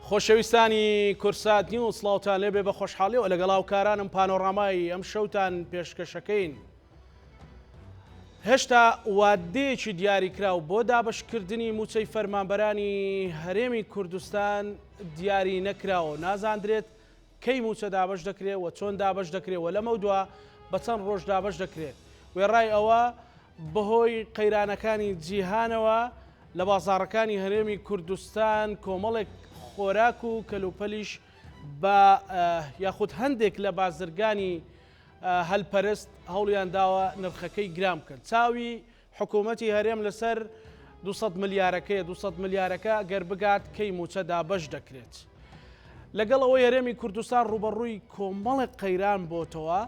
خۆشەویستانی کورسات نیوز سڵاوتان لێبێ بە خۆشحاڵیەوە لەگەڵ هاوکارانم پانۆڕامای ئەم شەوتان پێشکەشەکەین. هێشتا وادەیەکی دیاریکراو بۆ دابەشکردنی مووچەی فەرمانبەرانی هەرێمی کوردستان دیاری نەکراوە نازاندرێت کەی مووچە دابەش دەکرێت و چۆن دابەش دەکرێت و لەمەودوا بە چەند ڕۆژ دابەش دەکرێت. وێڕای ئەوە بەهۆی قەیرانەکانی جیهانەوە لە بازاڕەکانی هەرێمی کوردستان کۆمەڵێک خۆراک و کەلوپەلیش بە یاخود هەندێک لە بازرگانی هەلپەرست هەوڵیان داوە نرخەکەی گران بکەن. چاوی حکوومەتی هەرێم لەسەر 200 ملیارەکەیە، 200 ملیارەکە گەر بگات کەی مووچە دابەش دەکرێت. لەگەڵ ئەوەی هەرێمی کوردستان ڕووبەڕووی کۆمەڵێک قەیران بۆتەوە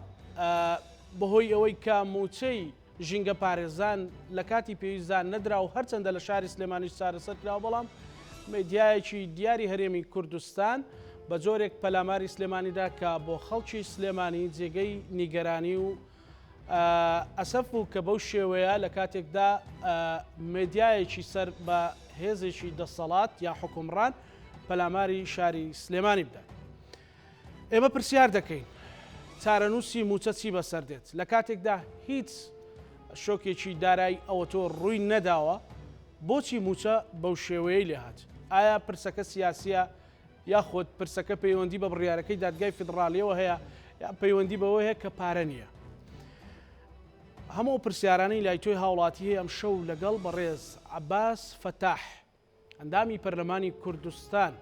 بەهۆی ئەوەی کە مووچەی ژینگە پارێزان لە کاتی پێویستدا نەدرا و هەرچەندە لە شاری سلێمانیش چارەسەر کراوە بەڵام میدیایەکی دیاری هەرێمی کوردستان بە جۆرێک پەلاماری سلێمانیدا کە بۆ خەڵکی سلێمانی جێگەی نیگەرانی و ئەسەف بوو کە بەو شێوەیە لە کاتێکدا مێدیایەکی سەر بە هێزێکی دەسەڵات یا حکومڕان پەلاماری شاری سلێمانی بدات. ئێمە پرسیار دەکەین چارەنووسی مووچە چی بەسەر دێت لە کاتێکدا هیچ شۆکێکی دارایی ئەوەتۆ ڕووی نەداوە بۆچی مووچە بەو شێوەیەی لێهات ئایا پرسەکە سیاسیە یاخود پرسەکە پەیوەندی بە بڕیارەکەی دادگای فیدڕاڵیەوە هەیە یا پەیوەندی بەوە هەیە کە پارە نییە؟ هەموو پرسیارانەی لای تۆی هاوڵاتی هەیە ئەمشەو لەگەڵ بەڕێز عەباس فەتاح ئەندامی پەرلەمانی کوردستان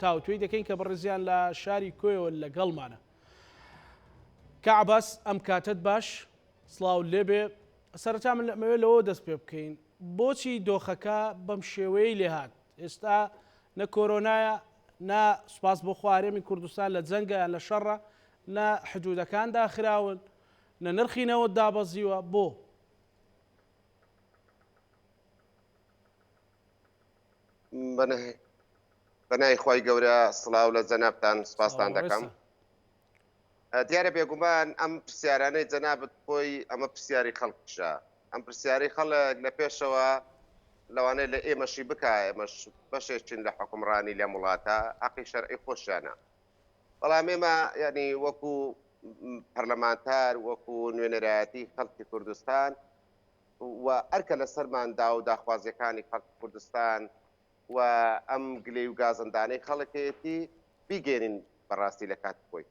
تاوتوێی دەکەین کە بەڕێزیان لە شاری کۆیەوە لەگەڵمانە. کاک عەباس ئەم کاتەت باش سڵاو لێبێ سەرەتا من ئەمەوێت لەوە دەست پێ بکەین بۆچی دۆخەکە بەم شێوەیەی لێهات ئێستا نە کۆرۆنایە، نە سوپاس بۆ خوا هەرێمی کوردستان لە جەنگە یان لە شەڕە، نە حدودەکان داخراون، نە نرخی نەوت دابەزیوە، بۆ؟ بەناوی خوای گەورە سڵاو لە جەنابتان سپاستان دەکەم. دیارە بێگومان ئەم پرسیارانەی جەنابت خۆی ئەمە پرسیاری خەڵکیشە ئەم پرسیاری خەڵک لە پێشەوە لەوانەیە لە ئێمەشی بکا ئێمەش بەشێکین لە حکومڕانی لەم وڵاتە حەقی شەرعی خۆشیانە بەڵام ئێمە یعنی وەکو پەرلەمانتار وەکو نوێنەرایەتی خەڵکی کوردستان و ئەرکە لەسەرمان دا و داخوازیەکانی خەڵکی کوردستان و ئەم گلەی و گازندانەی خەڵکەیەتی بیگەێنین بەڕاستی لە کاتی خۆی.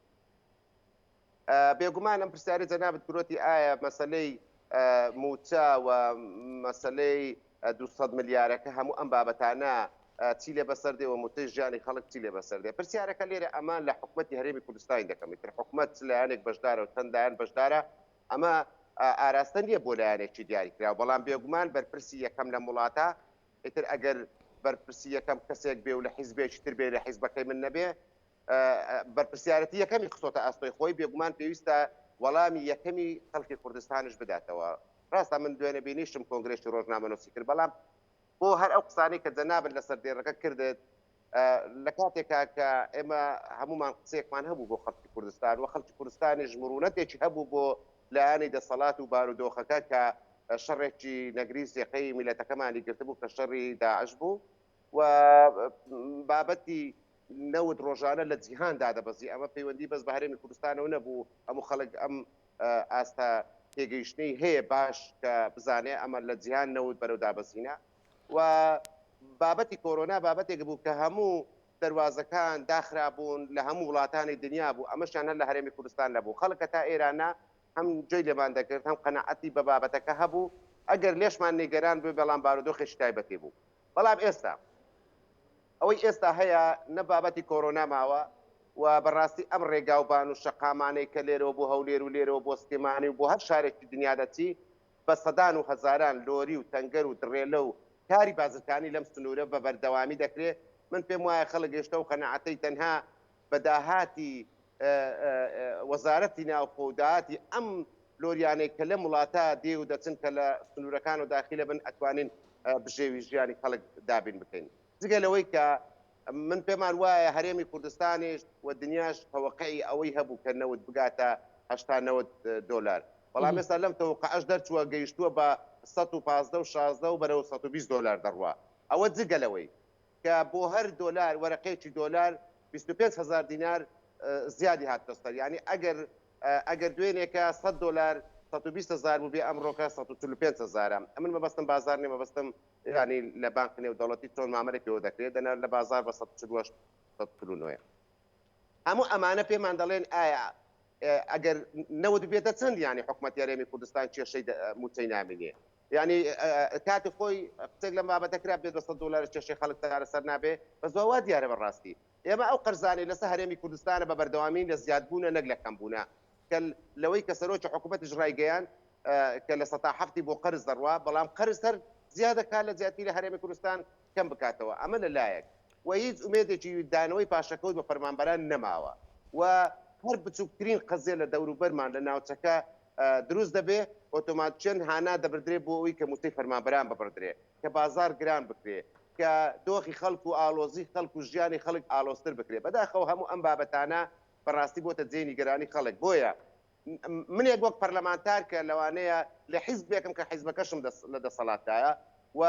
بێگومان ئەم پرسیارەی جەنابت کرۆتی ئایا مەسەلەی مووچە و مەسەلەی 200 ملیارەکە هەموو ئەم بابەتانە چی لێ بەسەر دێ و مووچەی ژیانی خەڵک چی لێ بەسەر دێ پرسیارەکە لێرە ئەمە لە حکومەتی هەرێمی کوردستانی دەکەم ئیتر حکومەت چ لایەنێک بەشدارە و چەند لایەن بەشدارە ئەمە ئاراستە نییە بۆ لایەنێکی دیاریکراو بەڵام بێگومان بەرپرسی یەکەم لەم وڵاتە ئیتر ئەگەر بەرپرسی یەکەم کەسێک بێ و لە حیزبێکی تر بێ لە حیزبەکەی من نەبێ بەرپرسیارەتی یەکەمی خستۆتە ئەستۆی خۆی بێگومان پێویستە وەڵامی یەکەمی خەڵکی کوردستانش بداتەوە ڕاستە من دوێنێ بینیشم کۆنگرێکی ڕۆژنامەنووسی کرد بەڵام بۆ هەر ئەو قسانەی کە جەنابت لەسەر دێڕەکە کردت لە کاتێکا کە ئێمە هەمومان قسەیەکمان هەبوو بۆ خەڵکی کوردستان و خەڵکی کوردستانیش مرونەتێکی هەبوو بۆ لایەنی دەسەڵات و بارودۆخەکە کە شەڕێکی نەگریس یەقەی میلەتەکەمانی گرتبوو کە شەڕی داعش بوو و بابەتی نەوت ڕۆژانە لە جیهان دادەبەزی ئەمە پەیوەندی بەس بە هەرێمی کوردستانەوە نەبوو هەموو خەڵک ئەم ئاستە تێگەیشتنەی هەیە باش کە بزانێ ئەمە لە جیهان نەوت بەرەو دابەزینە و بابەتی کۆرۆنا بابەتێک بوو کە هەموو دەروازەکان داخرابوون لە هەموو وڵاتانی دنیا بوو ئەمەشیان هەر لە هەرێمی کوردستان نەبوو خەڵکە تا ئێرانە هەم جێی لێمان دەکرد هەم قەناعەتی بە بابەتەکە هەبوو ئەگەر لێشمان نیگەران بێ بەڵام بارودۆخێکی تایبەتی بوو بەڵام ئێستا ئەوەی ئێستا هەیە نە بابەتی کۆرۆنا ماوە و بەڕاستی ئەم ڕێگاوبان و شەقامانەی کە لێرەوە بۆ هەولێر و لێرەوە بۆ سلێمانی و بۆ هەر شارێکی دنیا دەچی بە سەدان و هەزاران لۆری و تەنگەر و دڕێلە و کاری بازرگانی لەم سنوورە بە بەردەوامی دەکرێ من پێم وایە خەڵک گەیشتە ئەو قەناعەتەی تەنها بە داهاتی وەزارەتی ناوخۆ و داهاتی ئەم لۆریانەی کە لەم وڵاتە دێ و دەچن کە لە سنوورەکان و داخیلە بن ئەتوانین بژێوی ژیانی خەڵک دابین بکەین جگە لەوەی کە من پێمان وایە هەرێمی کوردستانیش و دنیاش تەوەقعی ئەوەی هەبوو کە نەوت بگاتە 80 90 دۆلار بەڵام ئێستا لەم تەوەقعەش دەرچووە گەیشتووە بە 115 و 16 و بەرەو 120 دۆلار دەڕوا ئەوە جگە لەوەی. کە بۆ هەر دۆلار وەرەقەیەکی دۆلار 25 هەزار دینار زیادی هاتتە سەر یانی ئەگەر ئەگەر دوێنێکە 100 دۆلار 120 هەزار بوو بێ ئەمڕۆکە 145 هەزارە ئەمن مەبەستم بازار نیە مەبەستم یانی لە بانقی نێودەوڵەتی چۆن مامەلەی پێوە دەکرێت دەنا لە بازار بە 148 149 هەموو ئەمانە پێمان دەڵێن ئایا ئەگەر نەوت بێتە چەند یانی حکومەتی هەرێمی کوردستان کێشەی مووچەی نامینێ یانی کاتی خۆی قسێک لەم بابەتە کرا بێت بە 100 دلار کێشەی خەڵک چارەسەر نابێ بەس وا دیارە بەڕاستی ئێمە ئەو قەرزانەی لەسەر هەرێمی کوردستانە بە بەردەوامی لە زیادبوونە نەک لە کەمبوونە کە لەوەی کە سەرۆکی حکوومەتیش ڕایگەیاند کە لە سەتا حەفتی بۆ قەرز دەڕوا بەڵام قەرز هەر زیادەکات لە جیاتی لە هەرێمی کوردستان کەم بکاتەوە ئەمە لە لایەک و هیچ ئومێدێکی دانەوەی پاشەکەوت بە فەرمانبەران نەماوە و هەر بچووکترین قەزیە لە دەوروبەرمان لە ناوچەکە دروست دەبێ ئۆتۆماتچەن هانا دەبردرێ بۆ ئەوی کە مووچەی فەرمانبەران ببڕدرێ کە بازاڕ گران بکرێ کە دۆخی خەڵک و ئاڵۆزی خەڵک و ژیانی خەڵک ئاڵۆزتر بکرێ بەداخەوە هەموو ئەم بابەتانە بەڕاستی بۆتە جێی نیگەرانی خەڵک بۆیە منێک وەک پەرلەمانتار کە لەوانەیە لە حیزبێکم کە حیزبەکەشم لە دەسەڵاتدایە و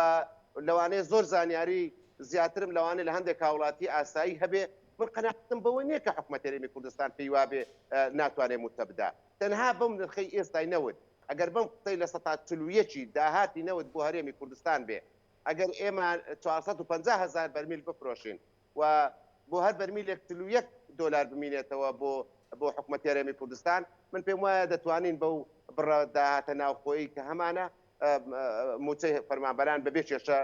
لەوانەیە زۆر زانیاری زیاترم لەوانەیە لە هەندێک هاوڵاتی ئاسایی هەبێ من قەناعەتم بەوە نییە کە حکومەت هەرێمی کوردستان پێی وابێ ناتوانێت مووچە بدا تەنها بەم نرخەی ئێستای نەوت ئەگەر بەم قسەی 41% داهاتی نەوت بۆ هەرێمی کوردستان بێ ئەگەر ئێمە 450 هزار بەرمیل بفرۆشین و بۆ هەر بەرمیلێک 41 دۆلار بمینێتەوە بۆ بۆ حکومەتی هەرێمی کوردستان من پێم وایە دەتوانین بەو بڕە داهاتە ناوخۆیی کە هەمانە موچەی فەرمانبەران بەبێ کێشە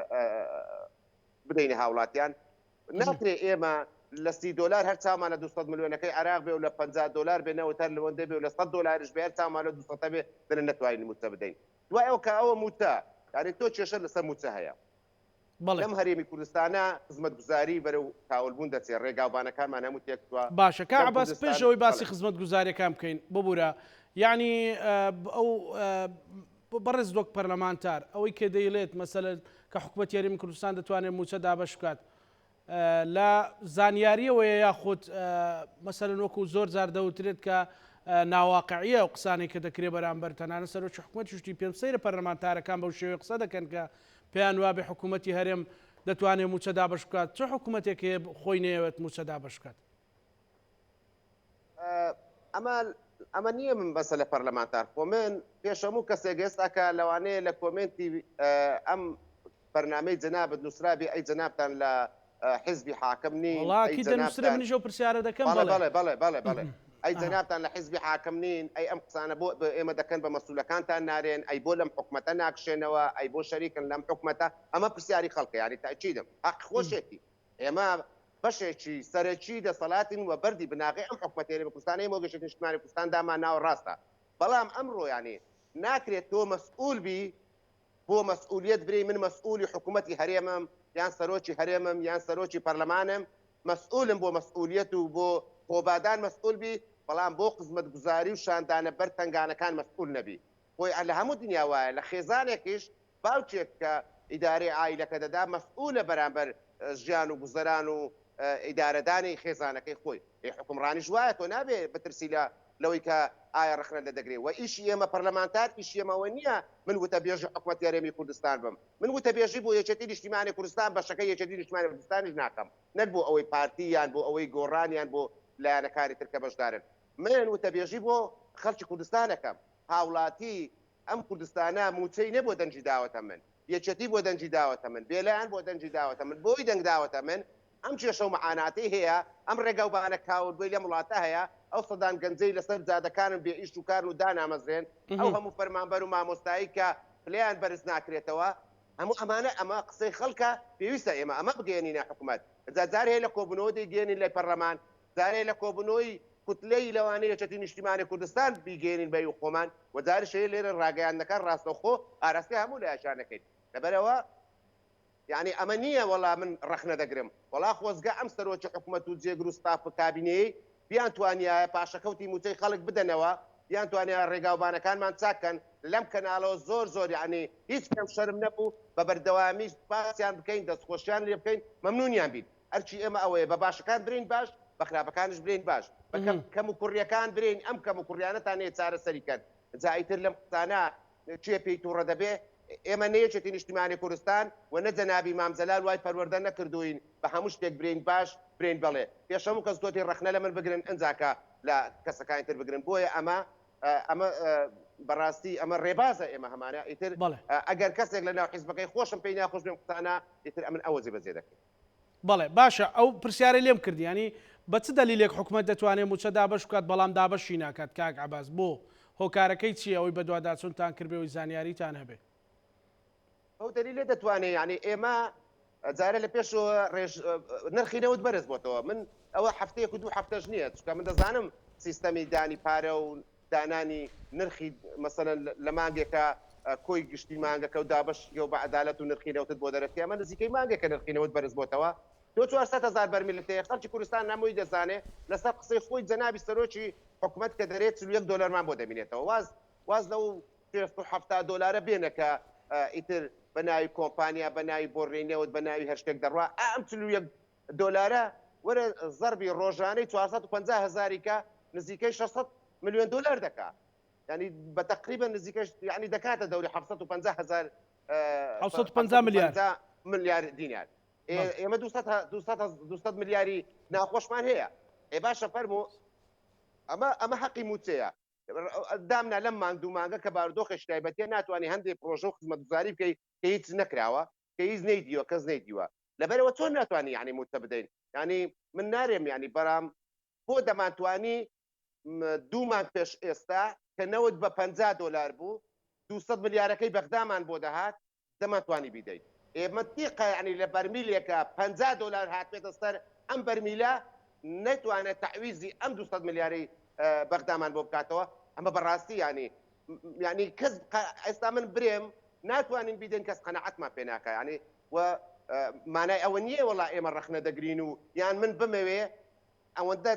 بدەینە هاوڵاتیان ناکرێ ئێمە لە سی دۆلار هەر چاومان لە 200 ملیۆنەکەی عراق بێ و لە 50 دۆلار بێ نەوت هەر لەوەندە بێ و لە 100 دۆلاریش بێ هەر چاومان لە 200 بێ دەنە نەتوانین موچە بدەین دوای ئەو کە ئەوە موچە یعنی تۆ کێشە لەسەر موچە هەیە بەڵێ. لەم هەرێمی کوردستانە خزمەتگوزاری بەرەو کاولبوون دەچێت، ڕێگاوبانەکانمان هەموو تێکچووە، باشە کاک لەم عەباس پێش کوردستان ئەوەی باسی بەڵێ. خزمەتگوزاریەکان بکەین ببورە یەعنی ئەو بەڕێز وەک پەرلەمانتار ئەوەی کە دەیڵێت مەسەلەن کە حکومەتی هەرێمی کوردستان دەتوانێت مووچە دابەش بکات لە زانیاریەوەیە یاخود مەسەلەن وەکو زۆر جار دەوترێت کە ناواقعیە ئەو قسانەی کە دەکرێت بەرامبەر تەنانەت سەرۆکی حکومەتیش وتی پێم سەیرە پەرلەمانتارەکان بەو شێوەیە قسە دەکەن کە پێیان وابێ حکومەتی هەرێم دەتوانێت مووچە دابەش بکات چ حکومەتێک هەیە خۆی نەیەوێت مووچە دابەش بکات؟ ئەمە ئەمە نییە من بەسە لە پەرلەمانتار خۆ من پێش هەموو کەسێک ئێستا کە لەوانەیە لە کۆمێنتی ئەم بەرنامەی جەنابت نووسرابێ ئەی جەنابتان لە حیزبی حاکم نین وەڵا ئەی ئەکید دەنووسرێ جەنابتان منیش ئەو پرسیارە دەکەم بەڵێ بەڵێ بەڵێ بەڵێ بەڵێ بەڵێ ئەی ئەها. جەنابتان لە حیزبی حاکم نین ئەی ئەم قسانە بۆ بە ئێمە دەکەن بە مەسولەکانتان نارێن ئەی بۆ لەم حکومەتە ناکشێنەوە ئەی بۆ شەریکن لەم حکومەتە ئەمە پرسیاری خەڵکە یانی تەئکیدم هەقی خۆشێتی ئێمە بەشێکی سەرەکی دەسەڵاتین و بەردی بناغەی ئەم حکومەتە هەرێمی کوردستانە ئێمە وەک یەکێتی نیشتمانی کوردستان دامان ناوە ڕاستە بەڵام ئەمڕۆ یانی ناکرێت تۆ مەسئول بی بۆ مەسئولیەت برێی من مەسئولی حکومەتی هەرێمم یان سەرۆکی هەرێمم یان سەرۆکی پەرلەمانم مەسئولم بۆ مەسئولیەت و بۆ خۆبادان مەسئول بی بەڵام بۆ خزمەتگوزاری و شاندانە بەر تەنگانەکان مەسئول نەبی خۆی لە هەموو دنیا وایە لە خێزانێکیش باوکێک کە ئیدارەی عایلەکە دەدا مەسئولە بەرامبەر ژیان و گوزەران و ئیدارەدانی خێزانەکەی خۆی. ئێ حوکمڕانیش وایە تۆ نابێ بترسی لە لەوەی کە ئایا ڕەخنەت لێ دەگرێ وە ئیشی ئێمە پەرلەمانتار ئیشی ئێمە ئەوە نییە من وتەبێژی حکومەتی هەرێمی کوردستان بم من وتەبێژی بۆ یەکێتی نیشتیمانی کوردستان بەشەکەی یەکێتی نیشتمانی کوردستانیش ناکەم نەک بۆ ئەوەی پارتی یان بۆ ئەوەی گۆڕان یان بۆ لایەنەکانی تر کە بەشدارن من وتەبێژی بۆ خەڵکی کوردستان ئەکەم هاوڵاتی ئەم کوردستانە موچەی نەبووە دەنگی داوەتە من، یەکێتی بۆ دەنگی داوەتە من، بێلایەن بۆ دەنگی داوەتە من، بۆی دەنگ داوەتە من، ئەم کێشە و مەعاناتەی هەیە، ئەم ڕێگاوبانە کاولبووەی لەم وڵاتە هەیە، ئەو سەدان گەنجەی لەسەر جادەکانن بێ ئیش و کارن و دانامەزرێن، ئەو هەموو فەرمانبەر و مامۆستایەی کە پلەیان بەرز ناکرێتەوە، هەموو ئەمانە ئەمە قسەی خەڵکە، پێویستە ئێمە ئەمە بگەیەنینە حکومەت. جا جار هەیە لە کۆبوونەوە دەیگەیەنین لای پەرلەمان، جارێ لە کۆبونەوەی کوتلەی لەوانەیە یەکێتی نیشتیمانی کوردستان بیگەیەنین بە خۆمان و جاریش هەیە لێرە ڕاگەیاندنەکان ڕاستەوخۆ ئاراستەی هەموو لایەکیان دەکەین لەبەرئەوە یانی ئەمە نییە وەڵا من ڕەخنە دەگرم وەڵا خۆزگە ئەم سەرۆکی حکومەت و جێگر و ستاف و کابینەیەی بیانتوانیایە پاشەکەوتی موچەی خەڵک بدەنەوە بیانتوانیایە ڕێگاوبانەکانمان چاک کەن لەم کەناڵەوە زۆر زۆر یانی هیچ پێم شەرم نەبوو بە بەردەوامی سوپاسیان بکەین دەستخۆشیان لێ بکەین مەمنونیان بین ئەرکی ئێمە ئەوەیە بە باشەکان برێین باش، بە خراپەکانیش برێین باش، بە کەم کەموکوڕییەکان برێین ئەم کەموکوڕیانەتان هەیە چارەسەری کەن، جا ئیتر لەم قسانە کێ پێی توڕە دەبێ؟ ئێمە نە یەکێتی نیشتیمانی کوردستان و نە جەنابی مام جەلال وای پەروەردە نەکردووین بە هەموو شتێک برێین باش برێین بەڵێ پێش هەموو کەس گۆتی ڕەخنە لە من بگرن ئنجاکە لە کەسەکانی تر بگرن بۆیە ئەمە ئەمە بەڕاستی ئەمە ڕێبازە ئێمە هەمانە ئیتر ئەگەر کەسێک لە ناو حیزبەکەی خۆشم پێی ناخۆش بێم قسانە ئیتر ئەمن ئەوە جێبەجێ دەکەین. بەڵێ باشە ئەو پرسیارەی لێم کردی یانی بە چ دەلیلێک حکومەت دەتوانێت مووچە دابەش بکات بەڵام دابەشی ناکات کاک عەباس بۆ؟ هۆکارەکەی چییە ئەوەی بەدواداچونتان کردبێ و زانیاریتان هەبێ؟ بەو دەلیلە دەتوانێ یانی ئێمە جارێ لە پێشەوە ڕێژ نرخی نەوت بەرز بۆتەوە من ئەوە هەفتەیەک و دوو هەفتەش نییە چونکە من دەزانم سیستەمی دانی پارە و دانانی نرخی مەسەلەن لە مانگێکا کۆی گشتی مانگەکە و دابەش و بە عەدالەت و نرخی نەوتت بۆ دەرەچێ ئەمە نزیکەی مانگێکە نرخی نەوت بەرز بۆتەوە تۆ 400 هەزار بەرمیلت هەیە خەڵکی کوردستان هەمووی دەزانێ لەسەر قسەی خۆی جەنابی سەرۆکی حکومەت کە دەرێ 41 دۆلارمان بۆ دەمینێتەوە واز واز لەو 670 دۆلارە بێنە کە ئیتر بە ناوی کۆمپانیا بە ناوی بۆڕی نەوت بە ناوی هەر شتێک دەڕوا ئەم 41 دۆلارە وەرە زەربی ڕۆژانەی 450 هەزاری کە نزیکەی 600 ملیۆن دۆلار دەکا یعنی بە تقریبا نزیکەش یعنی دەکاتە دەوری 750 هەزار 750 ملیار ملیار دینار ئێمە 200 ملیاری ناخۆشمان هەیە ئێ باشە فەرموو ئەمە ئەمە حەقی موچەیە دامنا لەم مانگ دوو مانگە کە بارودۆخێکی تایبەتیە ناتوانانی هەندێک پرۆژە و خزمەتگوزاری بکەی کە هیچ نەکراوە کە هیچ نەیدیوە کەس نەیدیوە لەبەرەوە چۆن ناتوانانی یعنی موچە بدەین یعنی من نارێم یعنی بەرام بۆ دەمانتوانی دوو مانگ پێش ئێستا کە نەوت بە 50 دۆلار بوو 200 ملیارەکەی بەغدامان بۆ دەهات دەمانتوانی بیدەین ئێمە تیقە یعنی لە بەرمیلێکە 50 دۆلار هاتبێتە سەر ئەم بەرمیلە نەتوانێت تەعویزی ئەم 200 ملیارەی بەغدامان بۆ بکاتەوە ئەمە بەڕاستی ینی یعنی کەس ئێستا من برێم ناتوانین بیدەین کەس قەنەعەتمان پێ ناکە ینی و مانای ئەوە نییە وەڵا ئێمە ڕەخنە دەگرین و یان من بمەوێ ئەوەندە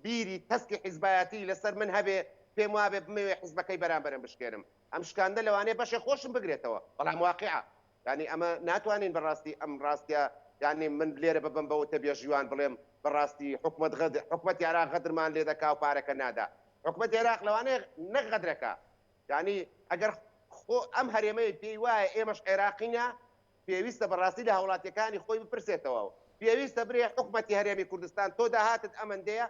بیری تەسکی حیزبایەتی لەسەر من هەبێ پێم وابێ بمەوێ حیزبەکەی بەرامبەرم بشکێنم ئەم شکاندە لەوانەیە بەشێ خۆشم بگرێتەوە بەڵام واقیعە یانی ئەمە ناتوانین بەڕاستی ئەم ڕاستە یانی من لێرە ببم بە وتەبێژیوان بڵێم بەڕاستی حکومەت غەدر حکومەتی عێراق غەدرمان لێ دەکا و پارەکە نادا حکومەتی عێراق لەوانەیە نەک غەدرەکە یانی ئەگەر خۆ ئەم هەرێمەی پێی وایە ئێمەش عێراقینە پێویستە بەڕاستی لە هاوڵاتیەکانی خۆی بپرسێتەوە و پێویستە برێ حکومەتی هەرێمی کوردستان تۆ داهاتت ئەمەندەیە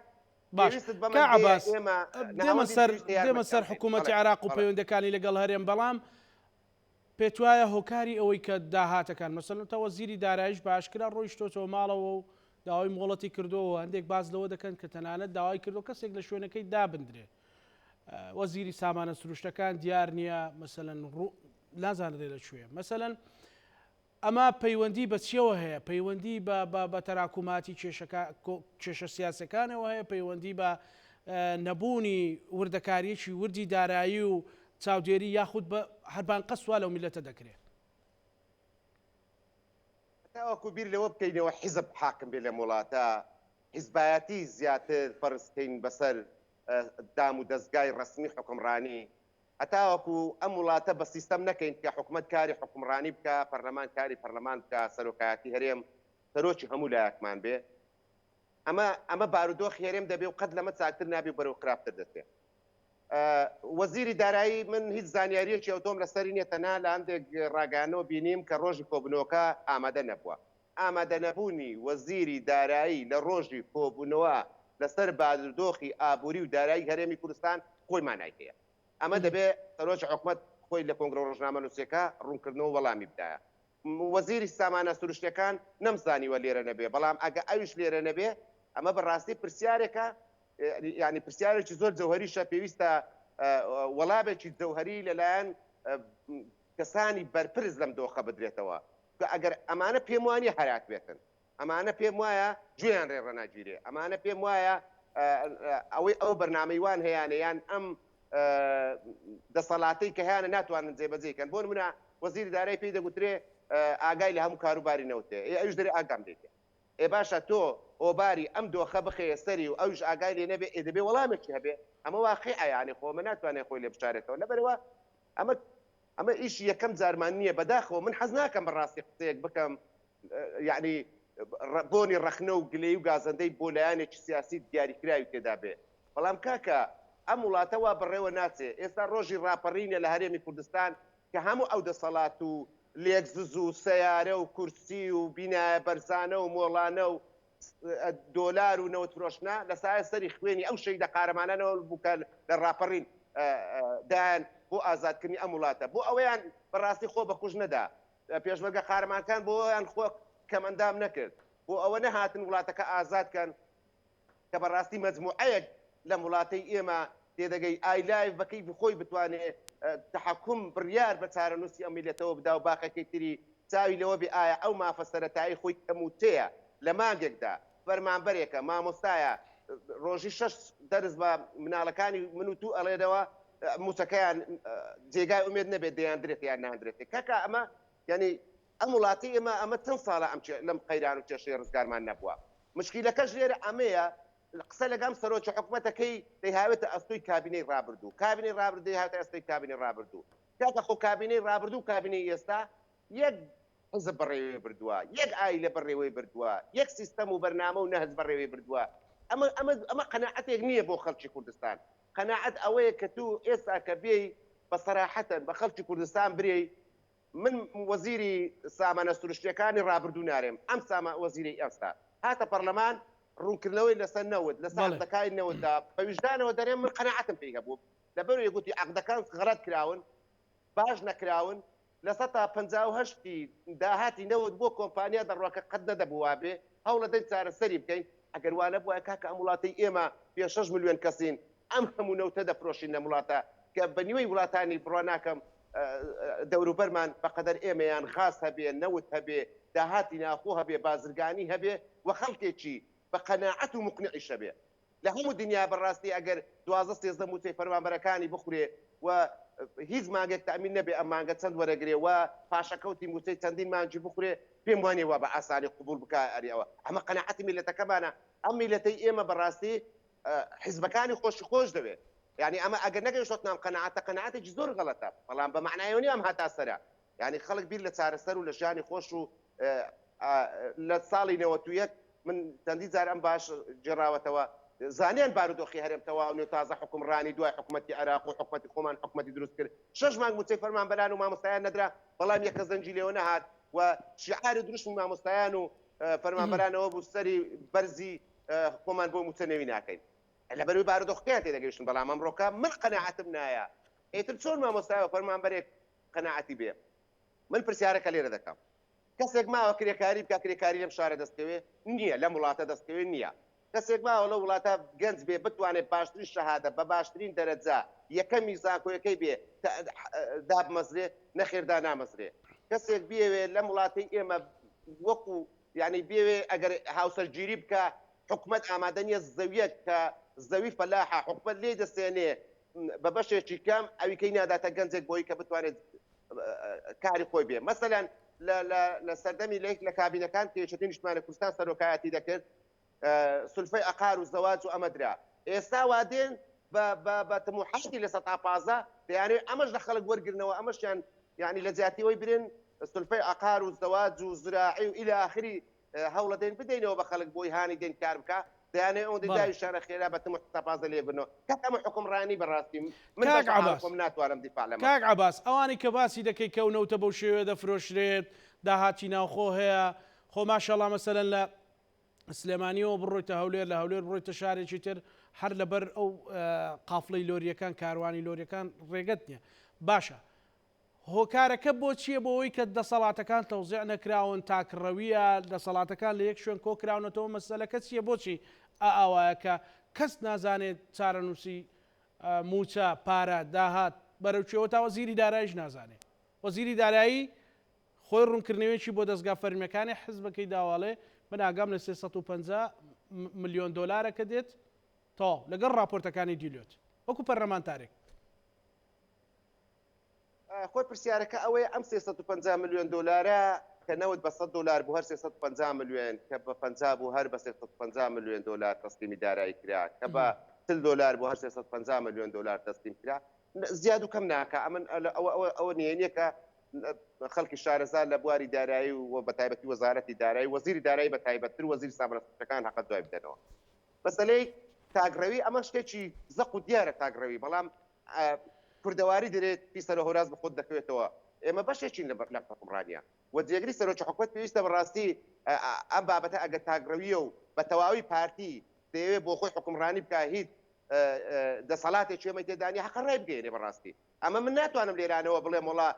باش پێویستت کا بەمەندەیە عەباس ئێمە دێمە ناوەندی سەر پێویستە دێمە یارمەتیان سەر بدەین. حکوومەتی بەڵێ عێراق و بەڵێ. پەیوەندەکانی لەگەڵ هەرێم بەڵام پێتوایە هۆکاری ئەوەی کە داهاتەکان مەسەلەن تا وەزیری دارایش بە ئاشکرا ڕۆیشتۆتەوە ماڵەوە و داوای مۆڵەتی کردووە و هەندێک باس لەوە دەکەن کە تەنانەت داوای کردووە کەسێک لە شوێنەکەی دابندرێ وەزیری سامانە سروشتەکان دیار نییە مەسەلەن ڕوو نازانرێ لە کوێ مەسەلەن ئەمە پەیوەندی بە چیەوە هەیە؟ پەیوەندی بە بە بە تەراکوماتی کێشەکە کێشە سیاسەکانەوە هەیە، پەیوەندی بە نەبوونی وردەکارییەکی وردی دارایی و چاودێری یاخود بە هەر بانقەست وا لەو میللەتە دەکرێ؟ هەتاوەکو بیر لەوە بکەینەوە حیزب حاکم بێ لەم وڵاتە، حیزبایەتی زیاتر فەرز کەین بەسەر دام و دەزگای ڕەسمی حوکمڕانی، هەتاوەکو ئەم وڵاتە بە سیستەم نەکەین کە حکومەت کاری حوکمڕانی بکا، پەرلەمان کاری پەرلەمان بکا، سەرۆکایەتی هەرێم سەرۆکی هەموو لایەکمان بێ، ئەمە ئەمە بارودۆخی هەرێم دەبێ و قەت لەمە چاکتر نابێ و بەرەو خراپتر دەچێ. وەزیری دارایی من هیچ زانیارییەکی ئەوتۆم لەسەری نییە، تەنها لە هەندێک ڕاگەیاندنەوە بینیم کە ڕۆژی کۆبوونەوەکە ئامادە نەبووە. ئامادەنەبوونی وەزیری دارایی لە ڕۆژی کۆبوونەوە لەسەر بارودۆخی ئابووری و دارایی هەرێمی کوردستان خۆی مانای هەیە. ئەمە دەبێ سەرۆکی حکومەت خۆی لە کۆنگرە ڕۆژنامەنووسیەکە ڕوونکردنەوە وەڵامی بدایە. وەزیری سامانە سروشتیەکان نەمزانیوە لێرە نەبێ، بەڵام ئەگە ئەویش لێرە نەبێ ئەمە بەڕاستی پرسیارێکە، یانی پرسیارێکی زۆر جەوهەریشە، پێویستە وەڵامێکی جەوهەری لەلایەن کەسانی بەرپرس لەم دۆخە بدرێتەوە، چونکە ئەگەر ئەمانە پێم وانیە هەرات بێتن، ئەمانە پێم وایە گوێیان ڕێ ڕناگیرێ، ئەمانە پێم وایە ئەوەی ئەو بەرنامەی وان هەیانە یان ئەم دەسەڵاتەی کە هەیانە ناتوانن جێبەجێی کەن. بۆ نمونە وەزیری دارایی پێی دەگوترێ ئاگای لە هەموو کاروباری نەوتێ، ئێ ئەویش دەرێ ئاگام لێ ئێ باشە تۆ ئۆباری ئەم دۆخە بخەیە سەری و ئەویش ئاگای لێ نەبێ ئێ دەبێ وەڵامێکی هەبێ، ئەمە واقیعە یانی خۆ ئەمە ناتوانێ خۆی لێ بشارێتەوە لەبەرئەوە ئەمە ئەمە ئیشی یەکەم جارمان نییە بەداخەوە من حەز ناکەم بەڕاستی قسەیەک بکەم یعنی بۆنی ڕەخنە و گلەی و گازەندەی بۆ لایەنێکی سیاسی دیاریکراوی تێدا بێ بەڵام کاکە ئەم وڵاتە وا بەڕێوە ناچێ ئێستا ڕۆژی ڕاپەڕینە لە هەرێمی کوردستان کە هەموو ئەو دەسەڵات و لێکزز و سەیارە و کورسی و بینایە بەرزانە و مۆڵانە و دۆلار و نەوت فرۆشتنە لە سایە سەری خوێنی ئەو شەهیدە قارەمانانەوە بوو کە لە ڕاپەڕین دایان بۆ ئازادکردنی ئەم وڵاتە بۆ ئەوەیان بەڕاستی خۆ بەکوش نەدا پێشمەرگە قارەمانکان بۆیان خۆ کەمئەندام نەکرد بۆ ئەوە نەهاتن وڵاتەکە ئازاد کەن کە بەڕاستی مەجموعەیەک لەم وڵاتەی ئێمە تێدەگەی ئای لایف بە کەیفی خۆی بتوانێ تەحەکوم بڕیار بە چارەنووسی ئەم میللەتەوە بدا و باقەکەی تری چاوی لەوە بێ ئایا ئەو مافە سەرەتایی خۆی کە مووچەیە لە مانگێکدا فەرمانبەرێکە مامۆستایە ڕۆژی شەش دەرس بە مناڵەکانی من و تو ئەڵێنەوە مووچەکەیان جێگای ئومێد نەبێت دەیاندرێت یان ناندرێت کاکە ئەمە یعنی ئەم وڵاتی ئێمە ئەمە چەند ساڵە ئەم لەم قەیران و کێشەی ڕزگارمان نەبووە مشکیلەکەش لێرە ئەمەیە قسە لەگەم سەرۆکی حکومەتەکەی دەیهاوێتە ئەستۆی کابینەی ڕابردوو کابینەی ڕابردوو دەیهاوێتە ئەستۆی کابینەی ڕابردوو کاکە خۆ کابینەی ڕابردوو و کابینەی ئێستا یەک حزب بەڕێوەی بردووە یەک ئایلە بەڕێوەی بردووە یەک سیستەم و بەرنامە و نەهج بەڕێوەی بردووە ئەمە ئەمە ئەمە قەناعەتێک نییە بۆ خەڵکی کوردستان قەناعەت ئەوەیە کە تو ئێستا کە بێی بە سەراحەتەن بە خەڵکی کوردستان برێی من وەزیری سامانە سروشتیەکانی ڕابردوو نارێم ئەم ساما وەزیرەی ئێستا هاتە پەرلەمان ڕوونکردنەوەی لەسەر نەوت لەسەر عەقدەکانی نەوتدا بە ویژدانەوە دەرێم من قەناعەتم پێی هەبوو لەبەرەوەی گوتی عەقدەکان غەڵەت کراون باش نەکراون 58% ی داهاتی نەوت بۆ کۆمپانیا دەڕوا کە قەت نەدەبوو وابێ هەوڵەدەین چارەسەری بکەین ئەگەر وا نەبوایە کاکە ئەم وڵاتەی ئێمە پێ شەش ملیۆن کەسین ئەم هەموو نەوتە دەفرۆشین لەم وڵاتە کە بە نیوەی وڵاتانی بڕوا ناکەم دەوروبەرمان بەقەدەر ئێمەیان غاز هەبێ، نەوت هەبێ، داهاتی ناوخۆ هەبێ، بازرگانی هەبێ و خەڵکێکی بە قەناعەت و موقنعیش هەبێ. لە هەموو دنیا بەڕاستی ئەگەر 12 13 مووچەی فەرمانبەرەکانی بخورێ و هیچ مانگێک تەئمین نەبێ ئەم مانگە چەند وەرەگرێ و پاشەکەوتی مووچەی چەندین مانگی بخورێ پێم وانیە وا بە ئاسانی قبوڵ بکا ئەرێ ئەوە ئەمە قەناعەتی میللەتەکەمانە ئەم میللەتەی ئێمە بەڕاستی حیزبەکانی خۆشی خۆش دەوێ یعنی ئەمە ئەگەر نەگەیشتۆت نام قەناعەتە قەناعەتێکی زۆر غەڵەتە بەڵام بە مەعنایەوە نیە ئەم هاتا سەرە یعنی خەڵک بیر لە چارەسەر و لە ژیانی خۆش و لە ساڵی 91 من چەندی جار ئەم باش گێڕاوەتەوە زانیان بارودۆخی هەرێم تەواو نوێ تازە حکومڕانی دوای حکوومەتی عێراق و حکوومەتی خۆمان حکوومەتی دروست کرد شەش مانگ موچەی فەرمانبەران و مامۆستایان نەدرا بەڵام یەکە زەنگی لێوە نەهات و شعار و دروشمی مامۆستایان و فەرمانبەرانەوە بوو سەری بەرزی خۆمان بۆ موچە نەوی ناکەین لەبەروی بارودۆخەکەیان تێدەگەیشتن بەڵام ئەمڕۆکە من قەناعەتم نایە ئیتر چۆن مامۆستای و فەرمانبەرێک قەناعەتی بێ من پرسیارەکە لێرە دەکەم کەسێک ماوە کرێکاری بکە کرێکاری لەم شارە دەستکەوێ نییە لەم وڵاتە دەستکەوێ نییە کەسێک ماوە لەو وڵاتە گەنج بێ بتوانێت باشترین شەهادە بە باشترین دەرەجە یەکەمی زانکۆیەکەی بێ دابمەزرێ نەخێردا نامەزرێ کەسێک بیەوێ لەم وڵاتەی ئێمە وەکو یانی بیەوێ ئەگەر هاوسەرگیری بکا حکومەت ئامادە نیە زەویەک کە زەوی فەلاحە حکومەت لێی دەستێنێ بە بەشێکی کەم ئەویکەی ناداتە گەنجێک بۆی کە بتوانێت کاری خۆی بێ مەسەلەن لە سەردەمی لە یەک لە کابینەکان کە یەکێتی نیشتمانی کوردستان سەرۆکایەتی دەکرد سولفەی عقار و زەواج و ئەمە درا ئێستا وادێن بە تموحاتی 15% دەیانەوێت ئەمەش لە خەڵک وەرگرنەوە ئەمەشیان یانی لە جیاتی ئەوەی برێن سولفەی عقار و زەواج و زراعی و الی آخری هەوڵەدەین بدەینەوە بە خەڵک بۆی هانی دێن کار بکا دەیانەوێ ئەوەندەی بەڵێ. داویشانە خێرا بە تموح 15% لێ بنەوە کاک ئەمە حوکمڕانی بەڕاستی من کاک بەس حاڵ عەباس خۆم ناتوانم دیفاع لەمە کاک بکەم. عەباس ئەوانەی کە باسی دەکەی کە ئەو نەوتە بەو شێوەیە دەفرۆشرێت داهاتی ناوخۆ هەیە خۆ ماشەڵا مەسەلەن لە سلێمانیەوە بڕۆیتە هەولێر لە هەولێر بڕۆیتە شارێکی تر هەر لەبەر ئەو قافڵەی لۆریەکان کاروانی لۆریەکان ڕێگەت نییە باشە هۆکارەکە بۆ چییە بۆ ئەوەی کە دەسەڵاتەکان تەوزیع نەکراون تاکڕەویە دەسەڵاتەکان لە یەک شوێن کۆکراونەتەوە مەسەلەکە چییە بۆچی ئاوایە کە کەس نازانێت چارەنووسی مووچە پارە داهات بەرەو کوێوە تا وەزیری داراییش نازانێ وەزیری دارایی خۆی ڕوونکردنەوەیەکی بۆ دەزگا فەرمیەکانی حزبەکەی داوە ئەڵێ من ئاگام لە 350 ملیۆن دۆلارە کە دێت تەواو لەگەڵ ڕاپۆرتەکانی دیلۆت وەکو پەرلەمانتارێک. خۆی پرسیارەکە ئەوەیە ئەم 350 ملیۆن دۆلارە کە نەوت بە 100 دۆلار بوو هەر 350 ملیۆن کە بە 50 بوو هەر بە 350 ملیۆن دۆلار تەسلیمی دارایی کرا کە بە 40 دۆلار بوو هەر 350 ملیۆن دۆلار تەسلیم کرا زیاد و کەم ناکا ئەمن ئەوە ئەوە ئەوە نهێنیە کە خەڵکی شارەزا لە بواری دارایی و بە تایبەتی وەزارەتی دارایی وەزیری دارایی بە تایبەتتر وەزیری سامانە سروشتەکان هەقە دوای بدەنەوە مەسەلەی تاکڕەوی ئەمە شتێکی زەق و دیارە تاکڕەوی بەڵام کوردەواری دەرێت پیسەرە هۆراز بە خۆت دەکەوێتەوە. ئێمە بەشێکین لە حکومڕانیە و جێگری سەرۆکی حکومەت پێویستە بەڕاستی ئەم بابەتە ئەگەر تاکڕەویە و بە تەواوی پارتی دەیەوێت بۆ خۆی حکومڕانی بکە هیچ دەسەڵاتێکی ئێمەی تێدا نیە حەقە ڕای بگەیەنێ بەڕاستی ئەمە من ناتوانم لێرانەوە بڵێم وڵا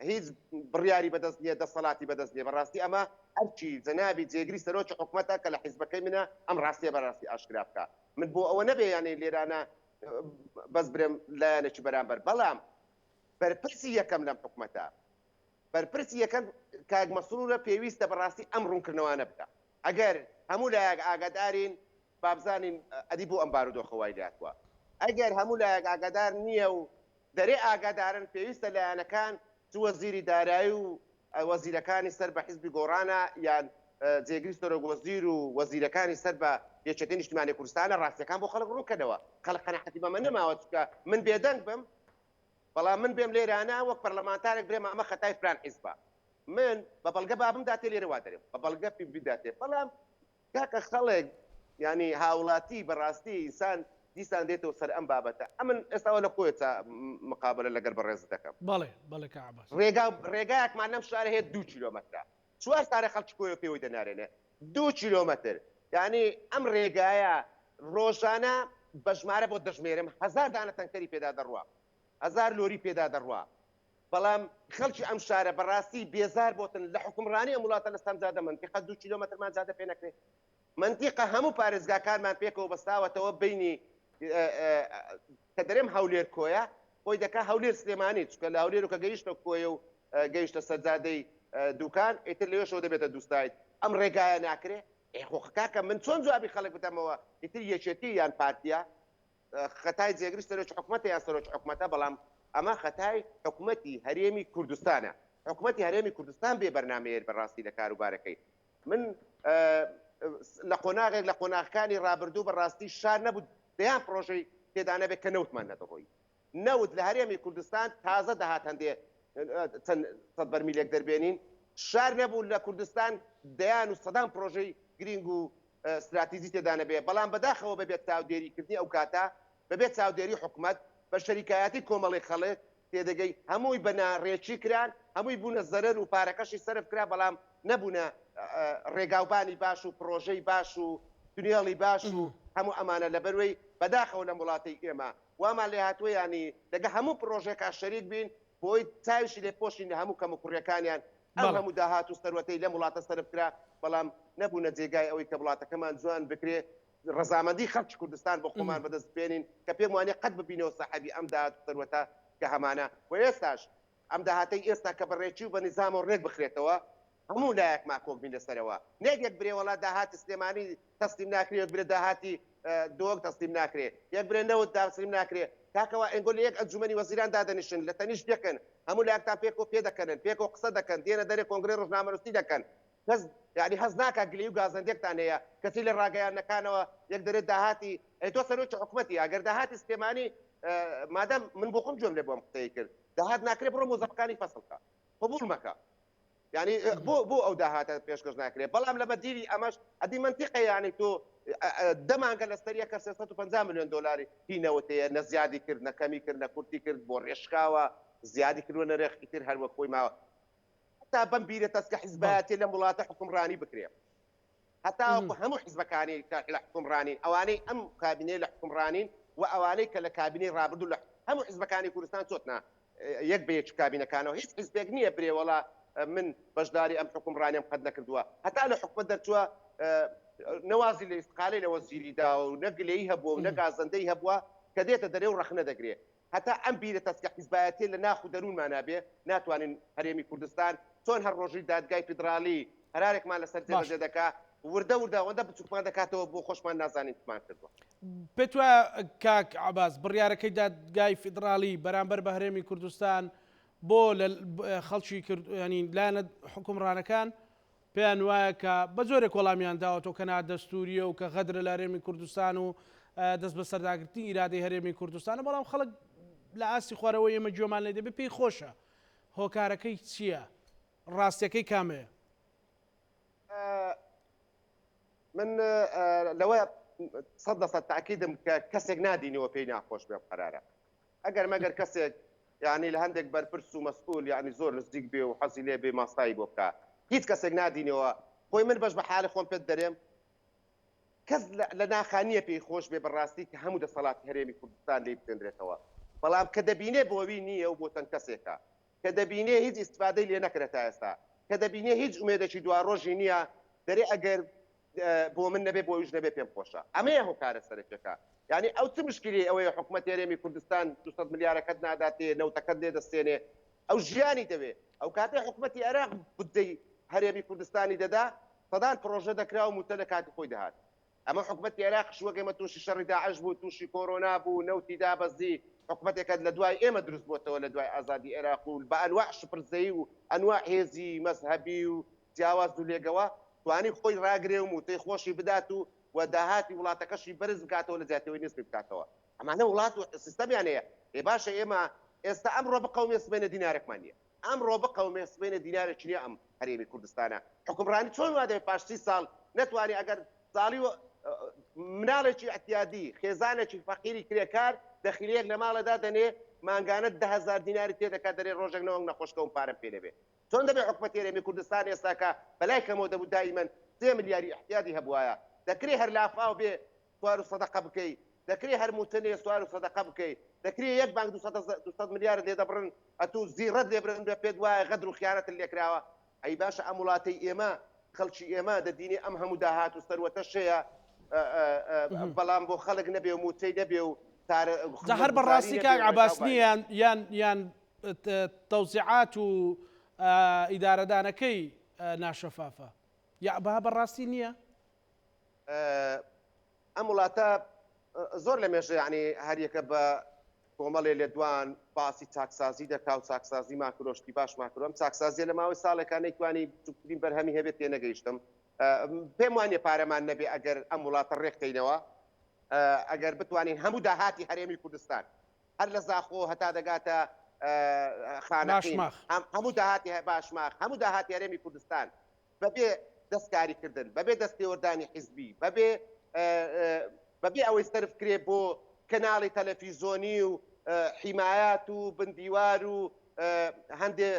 هیچ بڕیاری بەدەست نییە دەسەڵاتی بەدەست نییە بەڕاستی ئەمە ئەرکی جەنابی جێگری سەرۆکی حکومەتە کە لە حیزبەکەی منە ئەم ڕاستیە بەڕاستی ئاشکرا بکە من بۆ ئەوە نەبێ یانەی لێرانە بەس برێم لایەنێکی بەرامبەر بەڵام بەرپرسی یەکەم لەم حکومەتە بەرپرسی یەکەم کاک مەسرورە پێویستە بەڕاستی ئەم ڕوونکردنەوانە بکە ئەگەر هەموو لایەک ئاگادارین بابزانین ئەدی بۆ ئەم بارودۆخە وای لێهاتووە ئەگەر هەموو لایەک ئاگادار نییە و دەرێ ئاگادارن پێویستە لایەنەکان چ وەزیری دارایی و وەزیرەکانی سەر بە حیزبی گۆڕانە یان جێگری سەرۆک وەزیر و وەزیرەکانی سەر بە یەکێتی نیشتمانی کوردستانە ڕاستیەکان بۆ خەڵک ڕوونکەنەوە خەڵک قەناعەتی بەمە نەماوە چونکە من بێدەنگ بم بەڵام من بێم لێرانە وەک پەرلەمانتارێک برێم ئەمە خەتای فلان حیزبە من بە بەڵگە بابم داتێ لێرە وا دەرێم بە بەڵگە بداتێ بەڵام کاکە خەڵک یانی هاوڵاتی بەڕاستی ئینسان دیسان دێتەوە سەر ئەم بابەتە ئەمن ئێستاوە لە کۆیە تا مقابلە لەگەر بەڕێزت دەکەم. بەڵێ بەڵێ کاک عەباس. ڕێگا ڕێگایەکمان لەم شارە هەیە دوو کیلۆمەترە چوار سارە خەڵکی کۆیە پێوەی دەنارێنێ دوو کیلۆمەتر یانی ئەم ڕێگایە ڕۆژانە بە ژمارە بۆت دەژمێرم هەزار دانە تەنکەری پێدا دەڕوا هەزار لۆری پێدا دەڕوا بەڵام خەڵکی ئەم شارە بەڕاستی بێزار بۆتن لە حوکمڕانی ئەم وڵاتە لەسەر جادە مەنتیقە دوو کیلۆمەترمان جادە پێ نەکرێ مەنتیقە هەموو پارێزگاکانمان پێکەوە بەستاوەتەوە بینی کە دەرێم هەولێر کۆیە خۆی دەکا هەولێر سلێمانی چکە لە هەولێر و کە گەیشتە کۆیە و گەیشتە سەرجادەی دوکان ئیتر لەوێشەوە دەبێتە دووستایت ئەم ڕێگایە ناکرێ خۆ کاکە من چۆن جوابی خەڵک بدەمەوە ئیتر یەکێتی یان پارتیا خەتای جێگری سەرۆکی حکومەتە یان سەرۆکی حکومەتە، بەڵام ئەمە خەتای حکومەتی هەرێمی کوردستانە. حکومەتی هەرێمی کوردستان بێ بەرنامەیە بەڕاستی لە کاروبارەکەی. من لە قۆناغێک لە قۆناغەکانی ڕابردوو بەڕاستی شار نەبوو دەیان پڕۆژەی تێدا نەبێت کە نەوتمان نەدەڕۆی. نەوت لە هەرێمی کوردستان تازە دەهات هەندێ چەند سەد بەرمیلێک دەربێنین. شار نەبوو لە کوردستان دەیان و سەدان پڕۆژەی گرینگ و ستراتیجی تێدا نەبێ، بەڵام بەداخەوە بەبێ چاودێری کردنی ئەو کاتە، بەبێ چاودێری حکومەت، بە شەریکایەتی کۆمەڵێک خەڵک، تێدەگەی، هەمووی بە ناڕێکی کران، هەمووی بوونە زەرەر و پارەکەشی سەرف کرا، بەڵام نەبوونە ڕێگاوبانی باش و پڕۆژەی باش و تونێڵی باش و هەموو ئەمانە، لەبەروەی بەداخەوە لەم وڵاتەی ئێمە وامان لێهاتووە یانی لەگە هەموو پڕۆژەیەکا شەریک بین، بۆی چاویشی لێ پۆشین لە هەموو کەموکوڕیەکانیان، ئەم هەموو داهات و سەروەتەی لەم وڵاتە سەرف کرا، بەڵام نەبوونە جێگای ئەوەی کە وڵاتەکەمان جوان بکرێ، ڕەزامەندی خەڵکی کوردستان بۆ خۆمان بەدەست بێنین، کە پێم وانیە قەت ببینەوە ساحێبی ئەم داهات و سەروەتە کە هەمانە و ئێستاش ئەم داهاتەی ئێستا کە بە ڕێکی و بە نیزامەوە ڕێک بخرێتەوە هەموو لایەکمان کۆک بین لەسەرەوە نەک یەک برێ وەڵا داهاتی سلێمانی تەسلیم ناکرێ یەک برێ داهاتی دۆک تەسلیم ناکرێ یەک برێ نەوت تەسلیم ناکرێ کاکەوە ئەنگۆ لە یەک ئەنجومەنی وەزیران دادەنیشن لە تەنیشت یەکن هەموو لایەکتان پێکەوە پێدەکەنن پێکەوە قسە دەکەن دێنە دەرێ کۆنگرەی ڕۆژنامەنووسی دەکەن کەس یعنی هەست ناکا گلەیی و گازەندێکتان هەیە کەچی لە ڕاگەیاندنەکانەوە یەک دەرێت داهاتی ئەی تۆ سەرۆکی حکومەتی ئەگەر داهاتی سلێمانی مادام من بۆ خۆم گوێم لێ بۆم قسەی کرد داهات ناکرێ بڕۆ مۆزەفەکانی فەسڵ کە قبوڵ مەکە یعنی بۆ بۆ ئەو داهاتە پێشکەش ناکرێت بەڵام لە بەدیلی ئەمەش ئەدی منتیقە یعنی تۆ دەمانگە لەسەر یەکە 350 میلیۆن دلاری هی نەوتەیە نە زیادی کرد نە کەمی کرد نە کورتی کرد بۆ ڕێشکاوە زیادی کردوە نەرخ ئیتر هەر وەک خۆی ماوە هەتا بەم بیرە تەسکە حیزبایەتیە لەم وڵاتە حوکمڕانی بکرێ هەتاوەکو هەموو حیزبەکانی کە لە حوکمڕانین ئەوانەی ئەم کابینەیە لە حوکمڕانین و ئەوانەی کە لە کابینەی ڕابردوو لە هەموو حیزبەکانی کوردستان چۆتنە یەک بە یەک کابینەکانەوە هیچ حیزبێک نییە برێ وەڵا من بەشداری ئەم حوکمڕانیم قەت نەکردووە هەتا لە حکومەت دەرچووە نەوازی لە ئیستقالەی لە وەزیری داوە و نە گلەیی هەبووە و نە گازەندەی هەبووە کە دێتە دەرێ و ڕەخنە دەگرێ هەتا ئەم بیرە تەسکە حیزبایەتیە لە ناخ و دەروونمانا بێ ناتوانین هەرێمی کوردستان چۆن هەر ڕۆژی دادگای فیدراڵی قەرارێکمان لەسەر جێبەجێ دەکا وردە وردە ئەوەندە بچوکمان دەکاتەوە بۆ خۆشمان نازانین چمان کردوە. پێت وایە کاک عەباس بڕیارەکەی دادگای فیدراڵی بەرامبەر بە هەرێمی کوردستان بۆ لە خەڵکی کرد ینی لایەنە حکومڕانەکان پێیان وایە کە بە جۆرێک وەڵامیان داوەتەوە کە نادەستوورییە و کە غەدرە لە هەرێمی کوردستان و دەستبەسەرداگرتنی ئیرادەی هەرێمی کوردستانە، بەڵام خەڵک لە ئاستی خوارەوەی ئێمە گوێمان لێ دەبێت پێی خۆشە. هۆکارەکەی چییە؟ ڕاستییەکەی کامەیە؟ من لەوە 100% تاکیدم کە کەسێک نادینەوە پێی ناخۆش بێ قەرارە ئەگەر مەگەر کەسێک یانی لە هەندێک بەرپرس و مەسئول یانی زۆر نزیک بێ و حەزی لێ بێ ماستایی بۆ بکا هیچ کەسێک نادینەوە خۆی من بەش بە حالی خۆم پێت دەرێم کەس لە ناخا نییە پێی خۆش بێ بەڕاستی کە هەموو دەسەڵاتی هەرێمی کوردستان لێی بتێنرێتەوە بەڵام کە دەبینێ بۆوی نییە و بۆ چەند کەسێکە کە دەبینێ هیچ ئیستفادەی لێ نەکرا تا ئێستا کە دەبینێ هیچ ئومێدێکی دواڕۆژی نییە دەرێ ئەگەر بۆ من نەبێ بۆ ئەویش نەبێ پێم خۆشە. ئەمەیە هۆکارە سەرەکیەکە. یانی ئەو چ مشکیلەی ئەوەیە حکومەتی هەرێمی کوردستان 200 ملیارەکەت ناداتێ، نەوتەکەت لێ دەستێنێ. ئەو ژیانی دەوێ. ئەو کاتەی حکومەتی عێراق بودجەی هەرێمی کوردستانی دەدا، سەدان پڕۆژە دەکرا و مووچە لە کاتی خۆی دەهات. ئەمە حکومەتی عێراقیش وەک ئێمە تووشی شەڕی داعش بوو، تووشی کۆرۆنا بوو، نەوتی دابەزی، حکومەتێکە لە دوای ئێمە دروست بۆتەوە لە دوای ئازادی عێراق و بە ئەنواع شپرزەیی و ئەنواع هێزی مەزهەبی و جیاواز و لێگەوە توانی خۆی ڕاگرێ و مووچەی خۆشی بدات و و داهاتی وڵاتەکەشی بەرز بکاتەوە لە جیاتی ئەوەی نزمی بکاتەوە. ئەمانە وڵات و سیستەمیان هەیە. ئێ باشە ئێمە ئێستا ئەمڕۆ بقەومێ سبەینێ دینارێکمان نییە. ئەمڕۆ بقەومێ سبەینێ دینارێکی نییە ئەم هەرێمی کوردستانە. حوکمڕانی چۆن وا دەبێ پاش 30 ساڵ نەتوانێ ئەگەر ساڵی و مناڵێکی ئیعتیادی، خێزانێکی فەقیری کرێکار دەخیلەیەک لە ماڵێ دادەنێ مانگانە 10,000 دیناری تێدەکات دەرێ ڕۆژێک نەوەک نەخۆش کەوم پارەم پێ نەبێ. چۆن دەبێ حکومەتی هەرێمی کوردستان ئێستاکە بەلای کەمەوە دەبوو دایمەن سێ ملیاری ئیحتیادی هەبوایە، دەکرێ هەر لافاو بێ سوار و سەدەقە بکەی، دەکرێ هەر مووچە نەیە سوار و سەدەقە بکەی، دەکرێ یەک بانک 200 ملیارت لێ دەبڕن ئەتوو زیڕەت لێ برن بێ پێت وایە غەدر و خیانەتت لێ کراوە. ئەی باشە ئەم وڵاتەی ئێمە خەڵکی ئێمە دەدینێ ئەم هەموو داهات و سەروەتەش هەیە بەڵام بۆ خەڵک نەبێ و مووچەی نەبێ و تارە جا هەر خزمەتگوزاری بەڕاستی نەبێ کاک و ڕێگا و عەباس بانی نییە نەبێ. یان یان تەوزیعات و ئیدارەدانەکەی ناشەفافە یا بە بەڕاستی نییە؟ ئەم وڵاتە زۆر لە مێژە یعنی هەریەکە بە کۆمەڵێ لێدوان باسی چاکسازی دەکا و چاکسازیمان کردو شتی باشمان کردو ئەم چاکسازیە لە ماوەی ساڵێکا نەیتوانی بچووکترین بەرهەمی هەبێت تێنەگەیشتم پێم وانە پارەمان نەبێ ئەگەر ئەم وڵاتە ڕێکخەینەوە ئەگەر بتوانین هەموو داهاتی هەرێمی کوردستان هەر لە زاخۆ هەتا دەگاتە خانەقین باشماخ. هەموو داهاتی باشماخ هەموو داهاتی هەرێمی کوردستان بەبێ دەستکاریکردن بەبێ دەستێوەردانی حیزبی بەبێ بەبێ ئەوەی سەرف کرێ بۆ کەناڵی تەلەفیزۆنی و حیمایات و بندیوار و هەندێ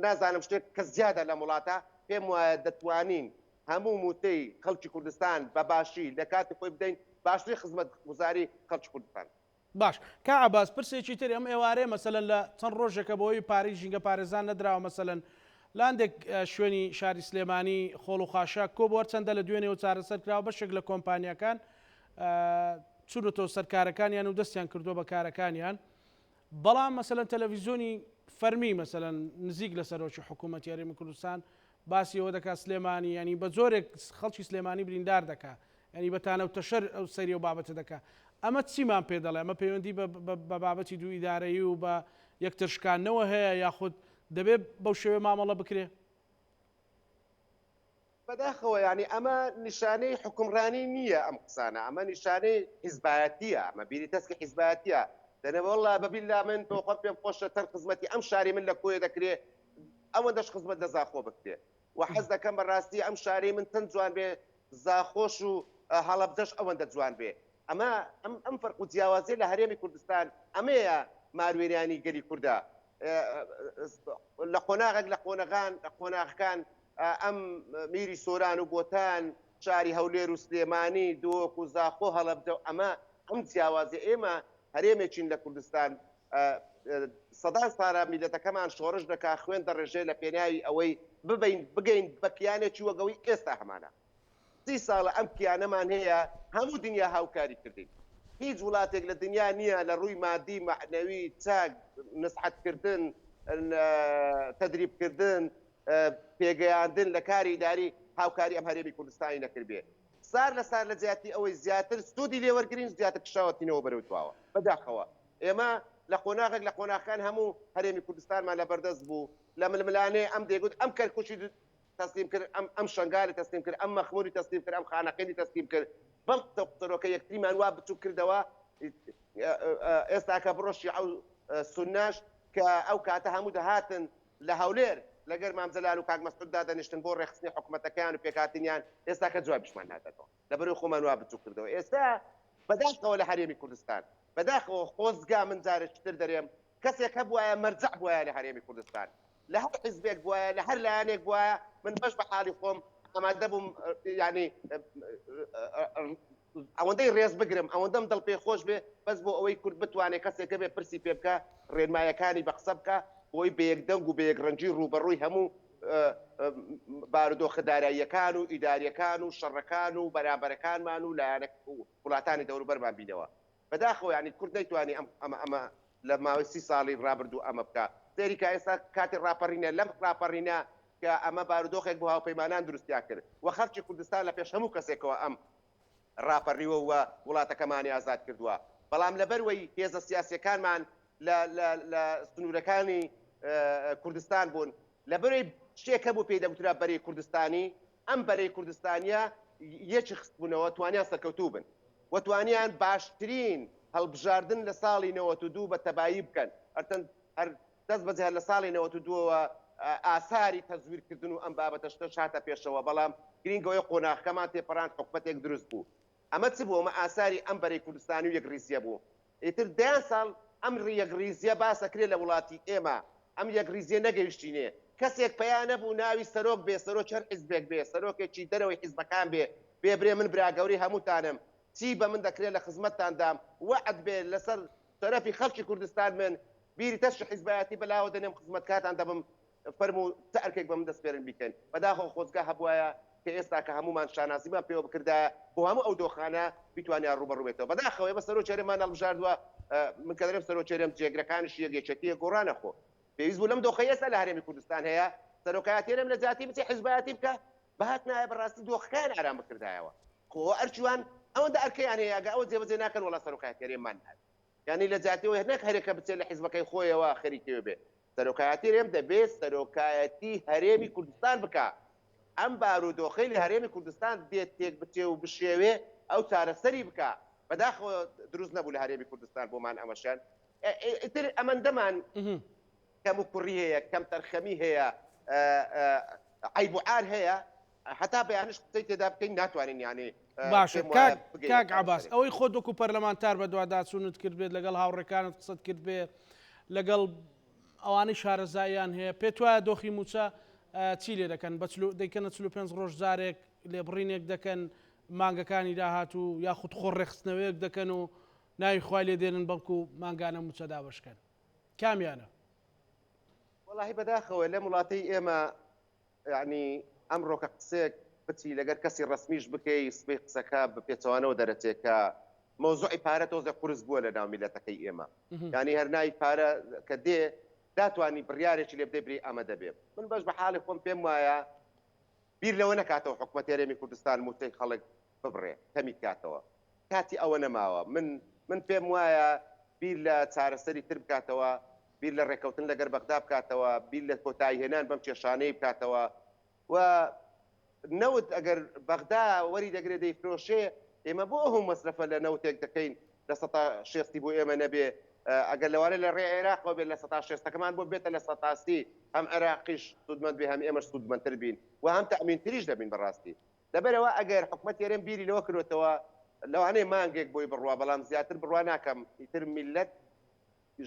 نازانم شتێک کە زیادە لەم وڵاتە پێم وایە دەتوانین هەموو مووچەی خەڵکی کوردستان بە باشی لە کاتی خۆی بدەین، باشترین خزمەتگوزاری خەڵکی کوردستان. باش کاک عەباس پرسێکی تر ئەم ئێوارەیە مەسەلەن لە چەند ڕۆژێکە بەوەی پارەی ژینگە پارێزان نەدراوە مەسەلەن لە هەندێک شوێنی شاری سلێمانی خۆڵ و خاشاک کۆ بووە هەرچەندە لە دوێنێوە چارەسەر کراوە بەشێک لە کۆمپانیاکان چوونەتەوە سەر کارەکانیان و دەستیان کردووە بە کارەکانیان بەڵام مەسەلەن تەلەڤیزیۆنی فەرمی مەسەلەن نزیک لە سەرۆکی حکوومەتی هەرێمی کوردستان باسی ئەوە دەکات سلێمانی ینی بە جۆرێک خەڵکی سلێمانی بریندار دەکات ینی بە تانە و تەشەر ئەو سەری و بابەتە دەکات ئەمە چیمان پێ دەڵێ ئەمە پەیوەندی بە بابەتی دوو ئیدارەیی و بە یەکتر شکاندنەوە هەیە یاخود دەبێت بەو شێوەیە مامەڵە بکرێ؟ بەداخەوە یانی ئەمە نیشانەی حوکمڕانی نییە ئەم قسانە ئەمە نیشانەی حیزبایەتیە ئەمە بیری تەسکی حیزبایەتیە دەنێ واللە بە بیللا من بۆ خۆم پێم خۆشە چەند خزمەتی ئەم شاری من لە کۆیە دەکرێ ئەوەندەش خزمەت لە زاخۆ بکرێ و حەز دەکەم بەڕاستی ئەم شاری من چەند جوان بێ زاخۆش و هەڵەبجەش ئەوەندە جوان بێ ئەمە ئەم ئەم فەرق و جیاوازیە لە هەرێمی کوردستان ئەمەیە ماروێرانی گەلی کوردە لە قۆناغێک لە قۆنەغان قۆناغەکان ئەم میری سۆران و بۆتان، شاری هەولێر و سلێمانی، دهۆک و زاخۆ، هەڵەبجە و ئەمە ئەم جیاوازیە ئێمە هەرێمێکین لە کوردستان سەدان سالە میلەتەکەمان شۆڕش دەکا خوێن دەڕێژێ لە پێناوی ئەوەی ببین بگەین بە کیانێکی وەک ئەوەی ئێستا هەمانە. 30 ساڵە ئەم کیانەمان هەیە هەموو دنیا هاوکاری کردین هیچ وڵاتێک لە دنیا نییە لە ڕووی مادی مەعنەوی چاک نسحەتکردن تەدریبکردن پێگەیاندن لە کاری ئیداری هاوکاری ئەم هەرێمی کوردستانی نەکردبێ سار لە سار لە جیاتی ئەوەی زیاتر سوودی لێ وەرگرین زیاتر کشاوەتینەوە بەرەو دواوە بەداخەوە ئێمە لە قۆناغێک لە قۆناغەکان هەموو هەرێمی کوردستانمان لە بەردەست بوو لە ململانێ ئەم دەیگوت ئەم کەرکوکی تەسلیم کرد ئەم ئەم شەنگالی تەسلیم کرد ئەم مەخموری تەسلیم کرد ئەم خانەقینی تەسلیم کرد بەم قسە و قسەرۆکە یەکتریمان وا بچوک کردەوە ئێستاکە بڕۆ شیعە و سوننەش کە ئەو کاتە هەموو دەهاتن لە هەولێر لەگەر مام جەلال و کاک مەسعود دادەنیشتن بۆ ڕێکخستنی حکومەتەکەیان و پێکهاتنیان، ئێستا کە جوابیشمان نادەنەوە. لەبەرئەوەی خۆمان وا بچوک کردەوە. ئێستا بەداخەوە لە هەرێمی کوردستان، بەداخەوە خۆزگا من جارێکی تر دەرێم. کەسێک هەبوایە مەرجەع بوایە لە هەرێمی کوردستان لە هەر حیزبێک بوایە لە هەر لایەنێک بوایە من بەش بە حاڵی خۆم ئامادە بووم یعنی ئەوەندەی ڕێز بگرم ئەوەندەم دڵ پێ خۆش بێ بەس بۆ ئەوەی کورد بتوانێت کەسێکە بێ پرسی پێ بکە ڕێنمایەکانی بە قسە بکە بۆی بە یەک دەنگ و بە یەک ڕەنگی ڕووبەڕووی هەموو بارودۆخە داراییەکان و ئیداریەکان و شەڕەکان و بەرامبەرەکانمان و لایەنە وڵاتانی دەوروبەرمان بینەوە. بەداخەوە یانی کورد نەیتوانی ئەم ئەمە ئەمە لە ماوەی سی ساڵی ڕابردوو ئەمە بکا. سەیری کە ئێستا کاتی ڕاپەڕینە، لەم ڕاپەڕینە کە ئەمە بارودۆخێک بۆ هاوپەیمانان دروستیان کرد و خەڵکی کوردستان لە پێش هەموو کەسێکەوە ئەم ڕاپەڕیوە و وڵاتەکەمانی ئازاد کردووە، بەڵام لەبەروەی هێزە سیاسیەکانمان لە لە لە سنوورەکانی کوردستان بوون، لەبەرەی شتێک هەبوو پێی دەگوترا بەرەی کوردستانی، ئەم بەرەی کوردستانیە یەکی خستبوونەوە توانیان سەرکەوتوو بن و توانیان باشترین هەڵبژاردن لە ساڵی 92 بە تەبایی بکەن هەرچەند هەر دەست بەجێ هەر لە ساڵی 92ەوە ئاساری تەزویرکردن و ئەم بابەتە شتەش هاتە پێشەوە بەڵام گرینگەوەی قۆناغەکەمان تێپەڕاند حکومەتێک دروست بوو ئەمە چ بوو؟ ئەمە ئاساری ئەم بەرەی کوردستانی و یەکڕیزییە بوو. ئیتر دەیان ساڵ ئەم یەکڕیزییە باس ئەکرێ لە وڵاتی ئێمە، ئەم یەکڕیزییە نەگەیشتینێ. کەسێک پەیا نەبوو ناوی سەرۆک بێ، سەرۆکی هەر حیزبێک بێ، سەرۆکێکی دەرەوەی حیزبەکان بێ، بێ برێ من براگەورەی هەمووتانم، چی بە من دەکرێ لە خزمەتتاندام، وەعد بێ لەسەر شەرەفی خەڵکی کوردستان من بیری تەشی حیزبایەتی بەلاوە دەنێم خزمەتکارتان دەبم، فەرموو چ ئەرکێک بە من دەسپێرن بیکەن. بەداخەوە خۆزگا هەبوایە کە ئێستا کە هەموومان شانازیمان پێوە بکردایە بۆ هەموو ئەو دۆخانە بیتوانیا ڕووبەڕوو بێتەوە. بەداخەوە ئێمە سەرۆکی هەرێممان هەڵبژاردووە، من کە دەرێم سەرۆکی هەرێم جێگرەکانیشی یەک یەکێتییە گۆڕانە خۆ پێویست بوو لەم دۆخەی ئێستا لە هەرێمی کوردستان هەیە سەرۆکایەتی هەرێم لە جیاتی بچێ حیزبایەتی بکا بهاتنایە بەڕاستی دۆخەکەیان ئارام بکردایەوە. خۆ ئەرکی وان ئەوەندە ئەرکەیان هەیە ئەگەر ئەوە جێبەجێ ناکەن وەڵا سەرۆکایەتی هەرێممان ناوێ. یانی لە جیاتی ئەوەی نەک هەرێکە بچێت لە حیزبەکەی خۆیەوە خەریکی بێ سەرۆکایەتی هەرێم دەبێت سەرۆکایەتی هەرێمی کوردستان بکا ئەم بارودۆخەی لە هەرێمی کوردستان دێت تێک بچێ و بشێوێ ئەو چارەسەری بکا بەداخەوە دروست نەبوو لە هەرێمی کوردستان بۆمان ئەمەشیان ئیتر ئەمەندەمان کەم و کوڕی هەیە کەم تەرخەمی هەیە عیب و عار هەیە هەتا بەیانیش قسەی تێدا بکەین ناتوانین یانی باشە کاک کاک عباس ئەوەی خۆت وەکو پەرلەمانتار بەدواداچوونت کرد بێت لەگەڵ هاوڕێکانت قسەت کرد بێ لەگەڵ ئەوانەی شارەزاییان هەیە پێت وایە دۆخی موچە چی لێ دەکەن بە دەیکەنە 45 ڕۆژ جارێک لێبڕینێک دەکەن مانگەکانی داهاتوو یاخود خۆ ڕێخستنەوەیەک دەکەن و ناوی خوای لێ دێنن بەڵکو مانگانە موچە دابەشکەن کامیانە؟ وەڵاهی بەداخەوە لەم وڵاتەی ئێمە یەعنی ئەمڕۆکە قسەیەک بچی لەگەر کەسی ڕەسمیش بکەی سبەی قسەکە بە پێچەوانەوە دەرەچێ کە مەوزوعی پارە تۆزێ قورس بووە لە ناو میلەتەکەی ئێمە یانی هەر ناوی پارە کە دێ داتوانی بڕیارێکی لێ بدەی بری ئەمە دەبێ من بەش بە حاڵی خۆم پێم وایە بیر لەوە نەکاتەوە حکومەت هەرێمی کوردستان موچەی خەڵک ببڕێ کەمی بکاتەوە کاتی ئەوە نەماوە من من پێم وایە بیر لە چارەسەری تر بکاتەوە بیر لە ڕێککەوتن لەگەر بەغدا بکاتەوە، بیر لە کۆتاییهێنان بەم کێشانەی بکاتەوە و نەوت ئەگەر بەغدا وەری دەگرێ دەیفرۆشێ، ئێمە بۆ ئەو مەسرەفە لە نەوتێک دەکەین لە سەتا شێستی بۆ ئێمە نەبێ، ئەگەر لەوانەیە لە ڕێی عێراقەوە بێت لە سەتا شێستەکەمان بۆ بێتە لە سەتا سی، هەم عێراقیش سوودمەند بێ هەم ئێمەش سوودمەندتر بین و هەم تەئمینتریش دەبین بەڕاستی. لەبەرئەوە ئەگەر حکومەتی هەرێم بیری لەوە کردۆتەوە لەوانەیە مانگێک بۆی بڕوا، بەڵام زیاتر بڕوا ناکەم، ئیتر میللەت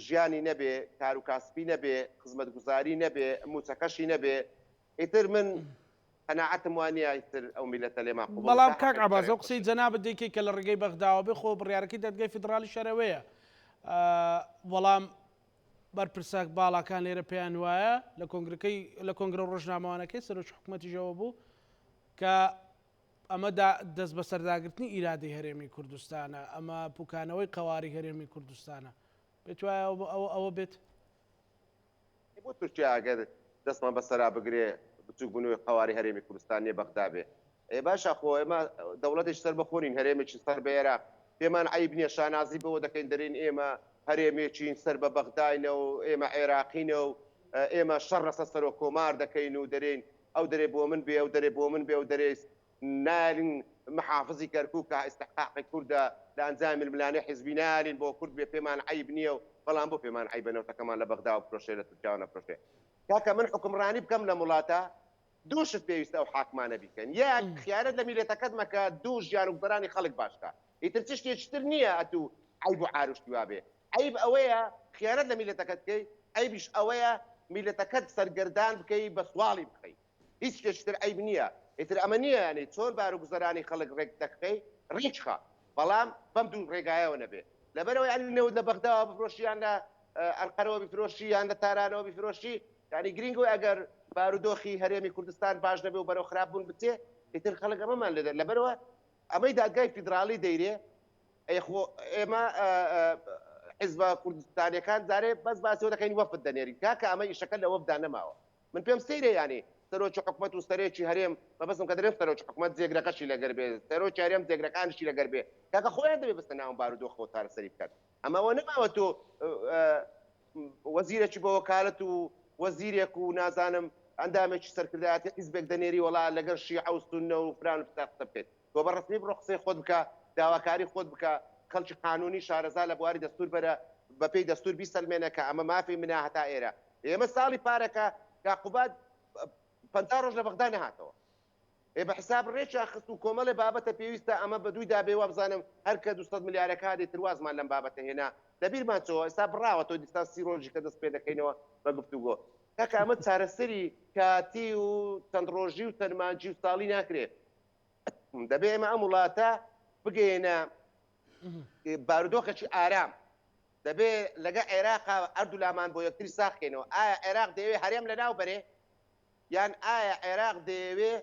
ژیانی نەبێ، کار و کاسپی نەبێ، خزمەتگوزاری نەبێ، مووچەکەشی نەبێ، ئیتر من قەناعەتم وا نییە ئیتر ئەو میللەتە لێمان قبووڵ بەڵام بکا، کاک حەقی عەباس بکەرێ ئەو قسەی خۆشی. جەنابت دەیکەی کە لە ڕێگەی بەغداوە بێ خۆ بڕیارەکەی دادگای فیدڕاڵیش هەر ئەوەیە بەڵام بەرپرسە باڵاکان لێرە پێیان وایە لە کۆنگرەکەی لە کۆنگرە ڕۆژنامەوانەکەی سەرۆکی حکومەتیش ئەوە بوو کە ئەمە دەستبەسەرداگرتنی ئیرادەی هەرێمی کوردستانە، ئەمە پوکانەوەی قەوارەی هەرێمی کوردستانە. پێت وایە ئەوە ئەوە بێت؟ بۆ تورکیا ئەگەر دەستمان بەسەرا بگرێ بچوک بونەوەی قەوارەی هەرێمی کوردستان نیە بەغدا بێ ئێ باشە خۆ ئێمە دەوڵەتێکی سەر بەخۆ نین هەرێمێکی سەر بە ئێراق پێمان عەیب نیە شانازی بەوە دەکەین دەرێین ئێمە هەرێمێکین سەر بە بەغداینە و ئێمە عێراقینە و ئێمە شەڕ لەسەر سەرۆک کۆمار دەکەین و دەرێین ئەو دەرێ بۆ من بێ ئەو دەرێ بۆ من بێ ئەو دەرێ نایەلین محافزی کەرکوک کە ئیستحقاقی کوردە لە ئەنجامی ململانێ حیزبی نایەلین بۆ کورد بێ پێمان عەیب نییە و بەڵام بۆ پێمان عەیبە نەوتەکەمان لە بەغداوە بفرۆشێ لە تورکیاوە نەفرۆشێ کاکە من حوکمڕانی بکەم لەم وڵاتە دوو شت پێویستە ئەو حاکمانە بیکەن یەک خیانەت لە میلەتەکەت مەکە دوو ژیان و گوزەرانی خەڵک باش کە ئیتر چ شتێکی تر نییە ئەتوو عەیب و عار و شتی وا بێ. عەیب ئەوەیە خیانەت لە میللەتەکەت بکەی، عەیبیش ئەوەیە میللەتەکەت سەرگەردان بکەی بە سواڵی بخەی. هیچ شتێکی تر عەیب نییە. ئیتر ئەمە نییە یانی چۆن باروگوزەرانی خەڵک ڕێک دەخەی ڕێکخە بەڵام بەم دوو ڕێگایەوە نەبێ. لەبەرئەوە یانی نەوت لە بەغداوە بفرۆشی یان لە ئەنقەرەوە بیفرۆشی یان لە تارانەوە بیفرۆشی یانی گرینگ ئەوەیە ئەگەر بارودۆخی هەرێمی کوردستان باش نەبێ و بەرەو خراپ بوون بچێ ئیتر خەڵک ئەمەمان لێ دەر لەبەرئەوە ئەمەی دادگای فیدراڵی دەیرێ ئەی خۆ ئێمە حیزبە کوردستانیەکان جارێ بەس باسی ئەوە دەکەین وەفد دەنێرین کاکە ئەمە ئیشەکە لە وەفدا نەماوە من پێم سەیرە یانی سەرۆکی حکومەت و سەرێکی هەرێم مەبەستم کە دەرێم سەرۆکی حکومەت جێگرەکەشی لەگەر بێ سەرۆکی هەرێم جێگرەکانیشی لەگەر بێ کاکە خۆیان دەبێ بستە ناوم بارودۆخەوە چارەسەری بکەن ئەمە ئەوە نەماوە تۆ وەزیرێکی بە وەکالەت و وەزیرێک و نازانم ئەندامێکی سەرکردایەتی حیزبێک دەنێری وەڵا لەگەر شیعە و سوننە و فلان و فسار قسە بکەیت تۆ بە ڕەسمی بڕۆ قسەی خۆت بکە داواکاری خۆت بکە خەڵکی قانونی شارەزا لە بواری دەستور بەرە بەپێی دەستور بیسەلمێنە کە ئەمە مافی منە هەتا ئێرە ئێمە ساڵی پارەکە کاک قوباد 50 ڕۆژ لە بەغدا نەهاتەوە ئێ بە حساب ڕێکیان خست و کۆمەڵێ بابەتە پێویستە ئەمە بە دووی دابێ وابزانم هەر کە 200 ملیارەکە هات ئیتر وازمان لەم بابەتە هێنا لەبیرمان چۆوە ئێستا بڕاوە تۆ دیسان سی ڕۆژی کە دەست پێ دەکەینەوە بە گفتوگۆ کاکە ئەمە چارەسەری کاتی و چەند ڕۆژی و چەند مانگی و ساڵی ناکرێ دەبێ ئێمە ئەم وڵاتە بگەینە بارودۆخێکی ئارام دەبێ لەگە عێراقا ئەردولامان بۆ یەکتری ساخکەینەوە ئایا عێراق دەیەوێ هەرێم لەناو بەرێ یان ئایا عێراق دەیەوێ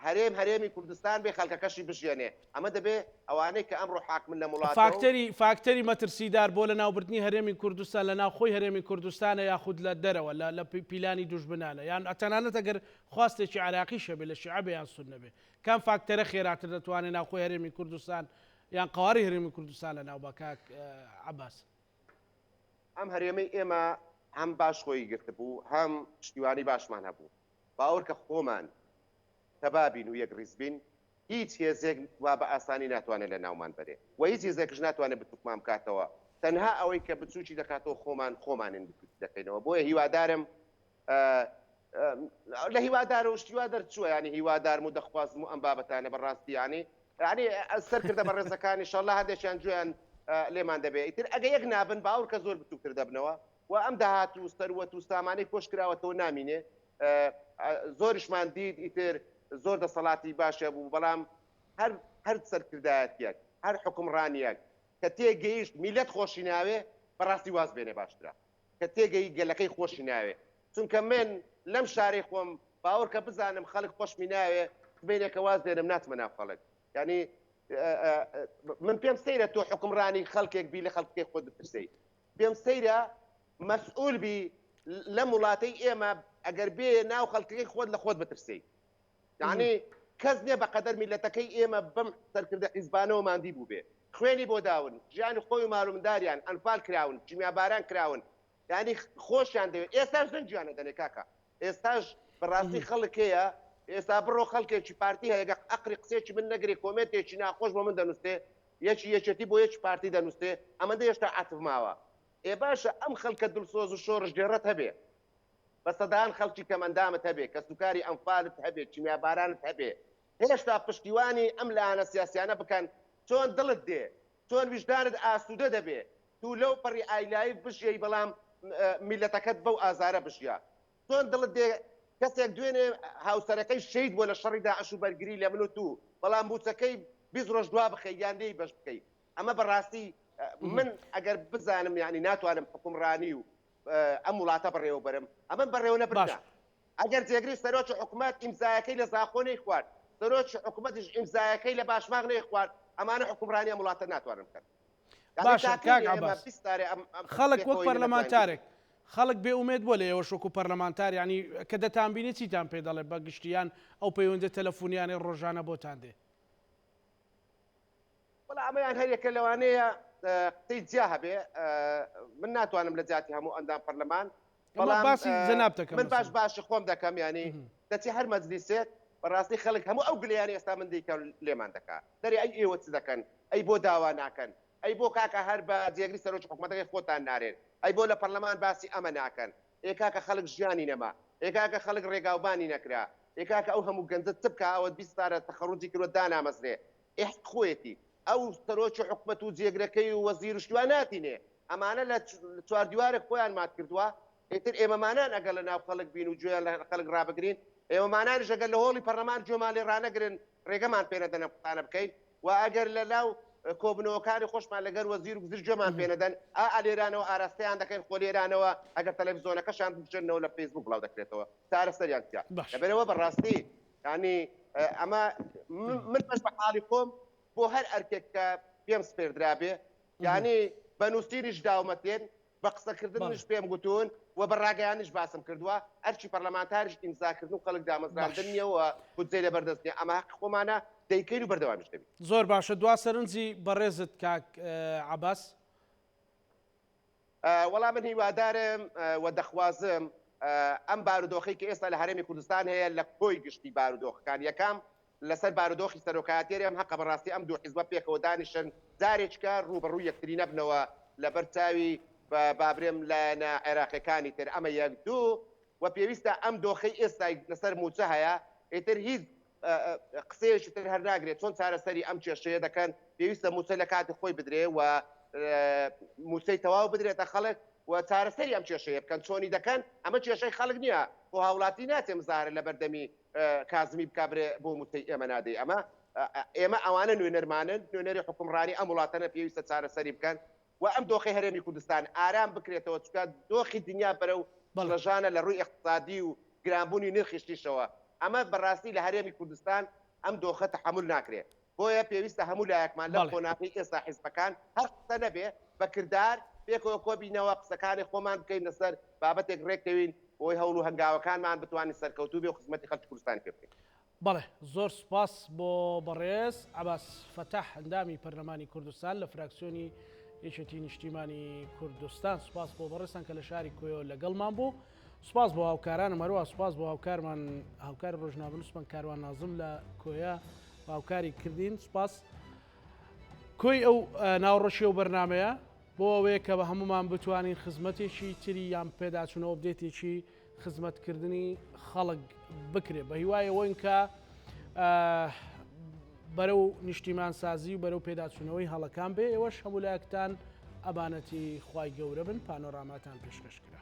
هەرێم هەرێمی کوردستان بێ خەڵکەکەشی بژیەنێ؟ ئەمە دەبێ ئەوانەی کە ئەمڕۆ حاکمن لەم وڵاتە و. فاکتەری فاکتەری مەترسیدار بۆ لەناوبردنی هەرێمی کوردستان لە ناوخۆی هەرێمی کوردستانە یاخود لە دەرەوە لە لە پیلانی دوژمنانە یان تەنانەت ئەگەر خواستێکی عێراقیش هەبێ لە شیعە بێ یان سوننە بێ کام فاکتەرە خێراتر دەتوانێ ناوخۆی هەرێمی کوردستان یان قەوارەی هەرێمی کوردستان لەناو با کاک عەباس؟ ئەم هەرێمەی ئێمە هەم باش خۆی گرتبوو هەم پشتیوانی باشمان هەبوو باوەرکە خۆمان تەبا بین و یەک ڕیز بین هیچ هێزێک وا بە ئاسانی ناتوانێت لە ناومان بەرێ و هیچ هێزێکش ناتوانێت بچوکمان بکاتەوە تەنها ئەوەی کە بچوکی دەکاتەوە خۆمان خۆمانین بچوکی دەکەینەوە بۆیە هیوادارم لە هیوادار و شتی وا دەرچووە ینی هیوادارم و دەخوازم و ئەم بابەتانە بەڕاستی ینی یعنی سەرکردە بەڕێزەکان ئیشەڵا هەندێکیان گوێیان لێمان دەبێ ئیتر ئەگە یەک نابن باوەڕکە زۆر بچووکتر دەبنەوە و ئەم داهات و سەروەت و سامانەی کۆش کراوەتەوە نامینێ زۆریشمان دیت ئیتر زۆر دەسەڵاتی باشە بوو بەڵام هەر هەر سەرکردایەتیەک هەر حکومڕانیەک کە تێگەیشت میلەت خۆشی ناوێ بەڕاستی واز بێنێ باشترە کە تێگەی گەلەکەی خۆشی ناوێ چونکە من لەم شارەی خۆم باوەڕکە بزانم خەڵک خۆشمی ناوێ سبەینێکە واز دێنم ناچمە ناو خەڵک یعنی من پێم سەیرە تۆ حکومڕانی خەڵکێک بی لە خەڵکەکەی خۆت بترسێی پێم سەیرە مەسئول بی لەم وڵاتەی ئێمە ئەگەر بێ ناو خەڵکەکەی خۆت لە خۆت بترسێی یعنی کەس نییە بەقەدەر میلەتەکەی ئێمە بەم سەرکردە حیزبانەوە ماندی بووبێ خوێنی بۆ داون ژیانی خۆی و مال و منداریان ئەنفال کراون کیمیاباران کراون یانی خۆشیان دەوێت ئێستاش دەنگیان ئەدەنێ کاکە ئێستاش بەڕاستی خەڵک هەیە ئێستا بڕۆ خەڵکێکی پارتی هەیە گە ئەقری قسێکی من نەگرێ کۆمێنتێکی ناخۆش بۆ من دەنووسێ یەکی یەکێتی بۆ یەکی پارتی دەنووسێ ئەمەندە هێشتا عەتف ماوە ئێ باشە ئەم خەڵکە دڵسۆز و شۆڕشگێڕەت هەبێ بە سەدان خەڵکی کەمئەندامت هەبێ کەسوکاری ئەنفالت هەبێ کیمیابارانت هەبێ هێشتا پشتیوانی ئەم لایەنە سیاسیانە بکەن چۆن دڵت دێ چۆن ویژدانت ئاسوودە دەبێ تو لەو پەڕی ئایلایف بژیەی بەڵام میلەتەکەت بەو ئازارە بژیا چۆن دڵت دێ کەسێک دوێنێ هاوسەرەکەی شەید بووە لە شەڕی داعش و بەرگری لە من و تو بەڵام موچەکەی 20 ڕۆژ دوا بخەی یان لێی بەش بکەی ئەمە بەڕاستی من ئەگەر بزانم یعنی ناتوانم حکومڕانی و ئەم وڵاتە بەڕێوە بەرم ئەمە بەڕێوە نەبردە ئەگەر جێگری سەرۆکی حکومەت ئیمزایەکەی لە زاخۆ نەیخوارد، سەرۆکی حکومەتیش ئیمزایەکەی لە باشماخ نەیخوارد، ئەمانە حوکمڕانی ئەم وڵاتە ناتوانن بکەن. باشە کاک عەباس، خەڵک وەک پەرلەمانتارێک، خەڵک بێ ئومێد بووە لە ئێوەش وەکو پەرلەمانتار، یانی کە دەتانبینێ چیتان پێ دەڵێ بە گشتی یان ئەو پەیوەندیە تەلەفونیانەی ڕۆژانە بۆتان دێ؟ وەڵا ئەمەیان هەریەکە لەوانەیە قسەی جیا هەبێ من ناتوانم لە جیاتی هەموو ئەندام پەرلەمان بەڵام باسی جەنابتەکەم من باش باشی خۆم دەکەم ینی دەچی هەر مەجلیسێک بەڕاستی خەڵک هەموو ئەو گلیان ئێستا من دیکە لێمان دەکا دەرێ ئەی ئێوە چ دەکەن ئەی بۆ داوا ناکەن ئەی بۆ کاکە هەر بە جێگری سەرۆکی حکوومەتەکەی خۆتان نارێن ئەی بۆ لە پەرلەمان باسی ئەمە ناکەن ئێ کاکە خەڵک ژیانی نەما ئێ کاکە خەڵک ڕێگاوبانی نەکرا ئێ کاکە ئەو هەموو گەنجە چ بکا ئەوە 20 سارە تەخەڕوجی کردوە دانامەزرێ ئێ حەق خۆیەتی ئەو سەرۆکی حکومەت و جێگرەکەی و وەزیر و شتی وا ناتینێ. ئەمانە لە چواردیوارێک خۆیان مات کردووە، ئیتر ئێمەمانان ئەگەر لە ناو خەڵک بین و گوێیان لە خەڵک ڕابگرین، ئێمەمانانیش ئەگەر لە هۆڵی پەرلەمان گوێمان لێ ڕانەگرن، ڕێگەمان پێ نەدەن ئەم قسانە بکەین و ئەگەر لە ناو کۆبوونەوەکانی خۆشمان لەگەر وەزیر و گزیر گوێمان پێ نەدەن، ئا لێرانەوە ئاراستەیان دەکەین، خۆ لێرانەوە ئەگەر تەلەفزیۆنەکەشیان بکوژێننەوە لە فەیسبووک بڵاو دەکرێتەوە، چارەسەریان چیە؟ باش. لەبەرئەوە بەڕاستی یانی ئەمە من بەش بە حاڵی خۆم بۆ هەر ئەرکێک کە پێم سپێردرابێ یانی بە نووسینیش داومەتێن، بە قسەکردنیش پێم گوتوون و بە ڕاگەیاندنیش باسم کردووە، ئەرکی پەرلەمانتاریش ئیمزاکردن و خەڵک دامەزراندن نییە و بودجەی لەبەردەست نییە، ئەمە هەقی خۆمانە دەیکەین و بەردەوامیش دەبین. زۆر باشە دوا سەرنجی بەڕێزت کاک عەباس. وەڵا من هیوادارم و دەخوازم ئەم بارودۆخەی کە ئێستا لە هەرێمی کوردستان هەیە لە کۆی گشتی بارودۆخەکان یەکەم لەسەر بارودۆخی سەرۆکایەتی هەرێم هەقە بەڕاستی ئەم دوو حیزبە پێکەوە دانیشن جارێکە ڕووبەڕووی یەکتری نەبنەوە لەبەر چاوی بابرێم لایەنە عێراقیەکانی تر ئەمە یەک دوو و پێویستە ئەم دۆخەی ئێستای لەسەر مووچە هەیە ئیتر هیچ قسەیەکی تر هەر ناگرێت چۆن چارەسەری ئەم کێشەیە دەکەن پێویستە مووچە لە کاتی خۆی بدرێ و مووچەی تەواو بدرێتە خەڵک و چارەسەری ئەم کێشەیە بکەن چۆنی دەکەن ئەمە کێشەی خەڵک نییە بۆ هاوڵاتی ناچێ مزاهرە لە بەردەمی کازمی بکا برێ بۆ مووچەی ئێمە نادەی ئەمە ئێمە ئەوانە نوێنەرمانن نوێنەری حکومڕانی ئەم وڵاتەنە پێویستە چارەسەری بکەن و ئەم دۆخی هەرێمی کوردستان ئارام بکرێتەوە چونکە دۆخی دنیا بەرەو شڵەژانە لە ڕووی ئیقتسادی و گرانبوونی نرخی شتیشەوە ئەمە بەڕاستی لە هەرێمی کوردستان ئەم دۆخە تەحەمول ناکرێ بۆیە پێویستە هەموو لایەکمان لەم قۆناغەی ئێستا حیزبەکان هەر قسە نەبێ بە کردار پێکەوە کۆبینەوە قسەکانی خۆمان بکەین لەسەر بابەتێک ڕێککەوین بۆی هەوڵ و هەنگاوەکانمان بتوانین سەرکەوتوو بێ و خزمەتی خەڵکی کوردستانی پێ بکەین. بەڵێ زۆر سوپاس بۆ بەڕێز عەباس فەتاح ئەندامی پەرلەمانی کوردستان لە فراکسیۆنی یەکێتی نیشتیمانی کوردستان سوپاس بۆ بەڕێزتان کە لە شاری کۆیەوە لەگەڵمان بوو سوپاس بۆ هاوکارانم هەروە سوپاس بۆ هاوکارمان هاوکاری ڕۆژنامەنووسمان کاروان نازم لە کۆیە هاوکاری کردین سوپاس کۆی ئەو ناوڕۆشی و بەرنمەیە بۆ ئەوەیە کە بە هەمومان بتوانین خزمەتێکی تری یان پێداچوونەوە بدێتێکی خزمەتکردنی خەڵک بکرێت بە هیوای ئەوەین کە بەرەو نیشتیمانسازی و بەرەو پێداچوونەوەی هەڵەکان بێ ئێوەش هەموو لایەکتان ئەمانەتی خوای گەورە بن پانۆراماتان پێشکەش کرا.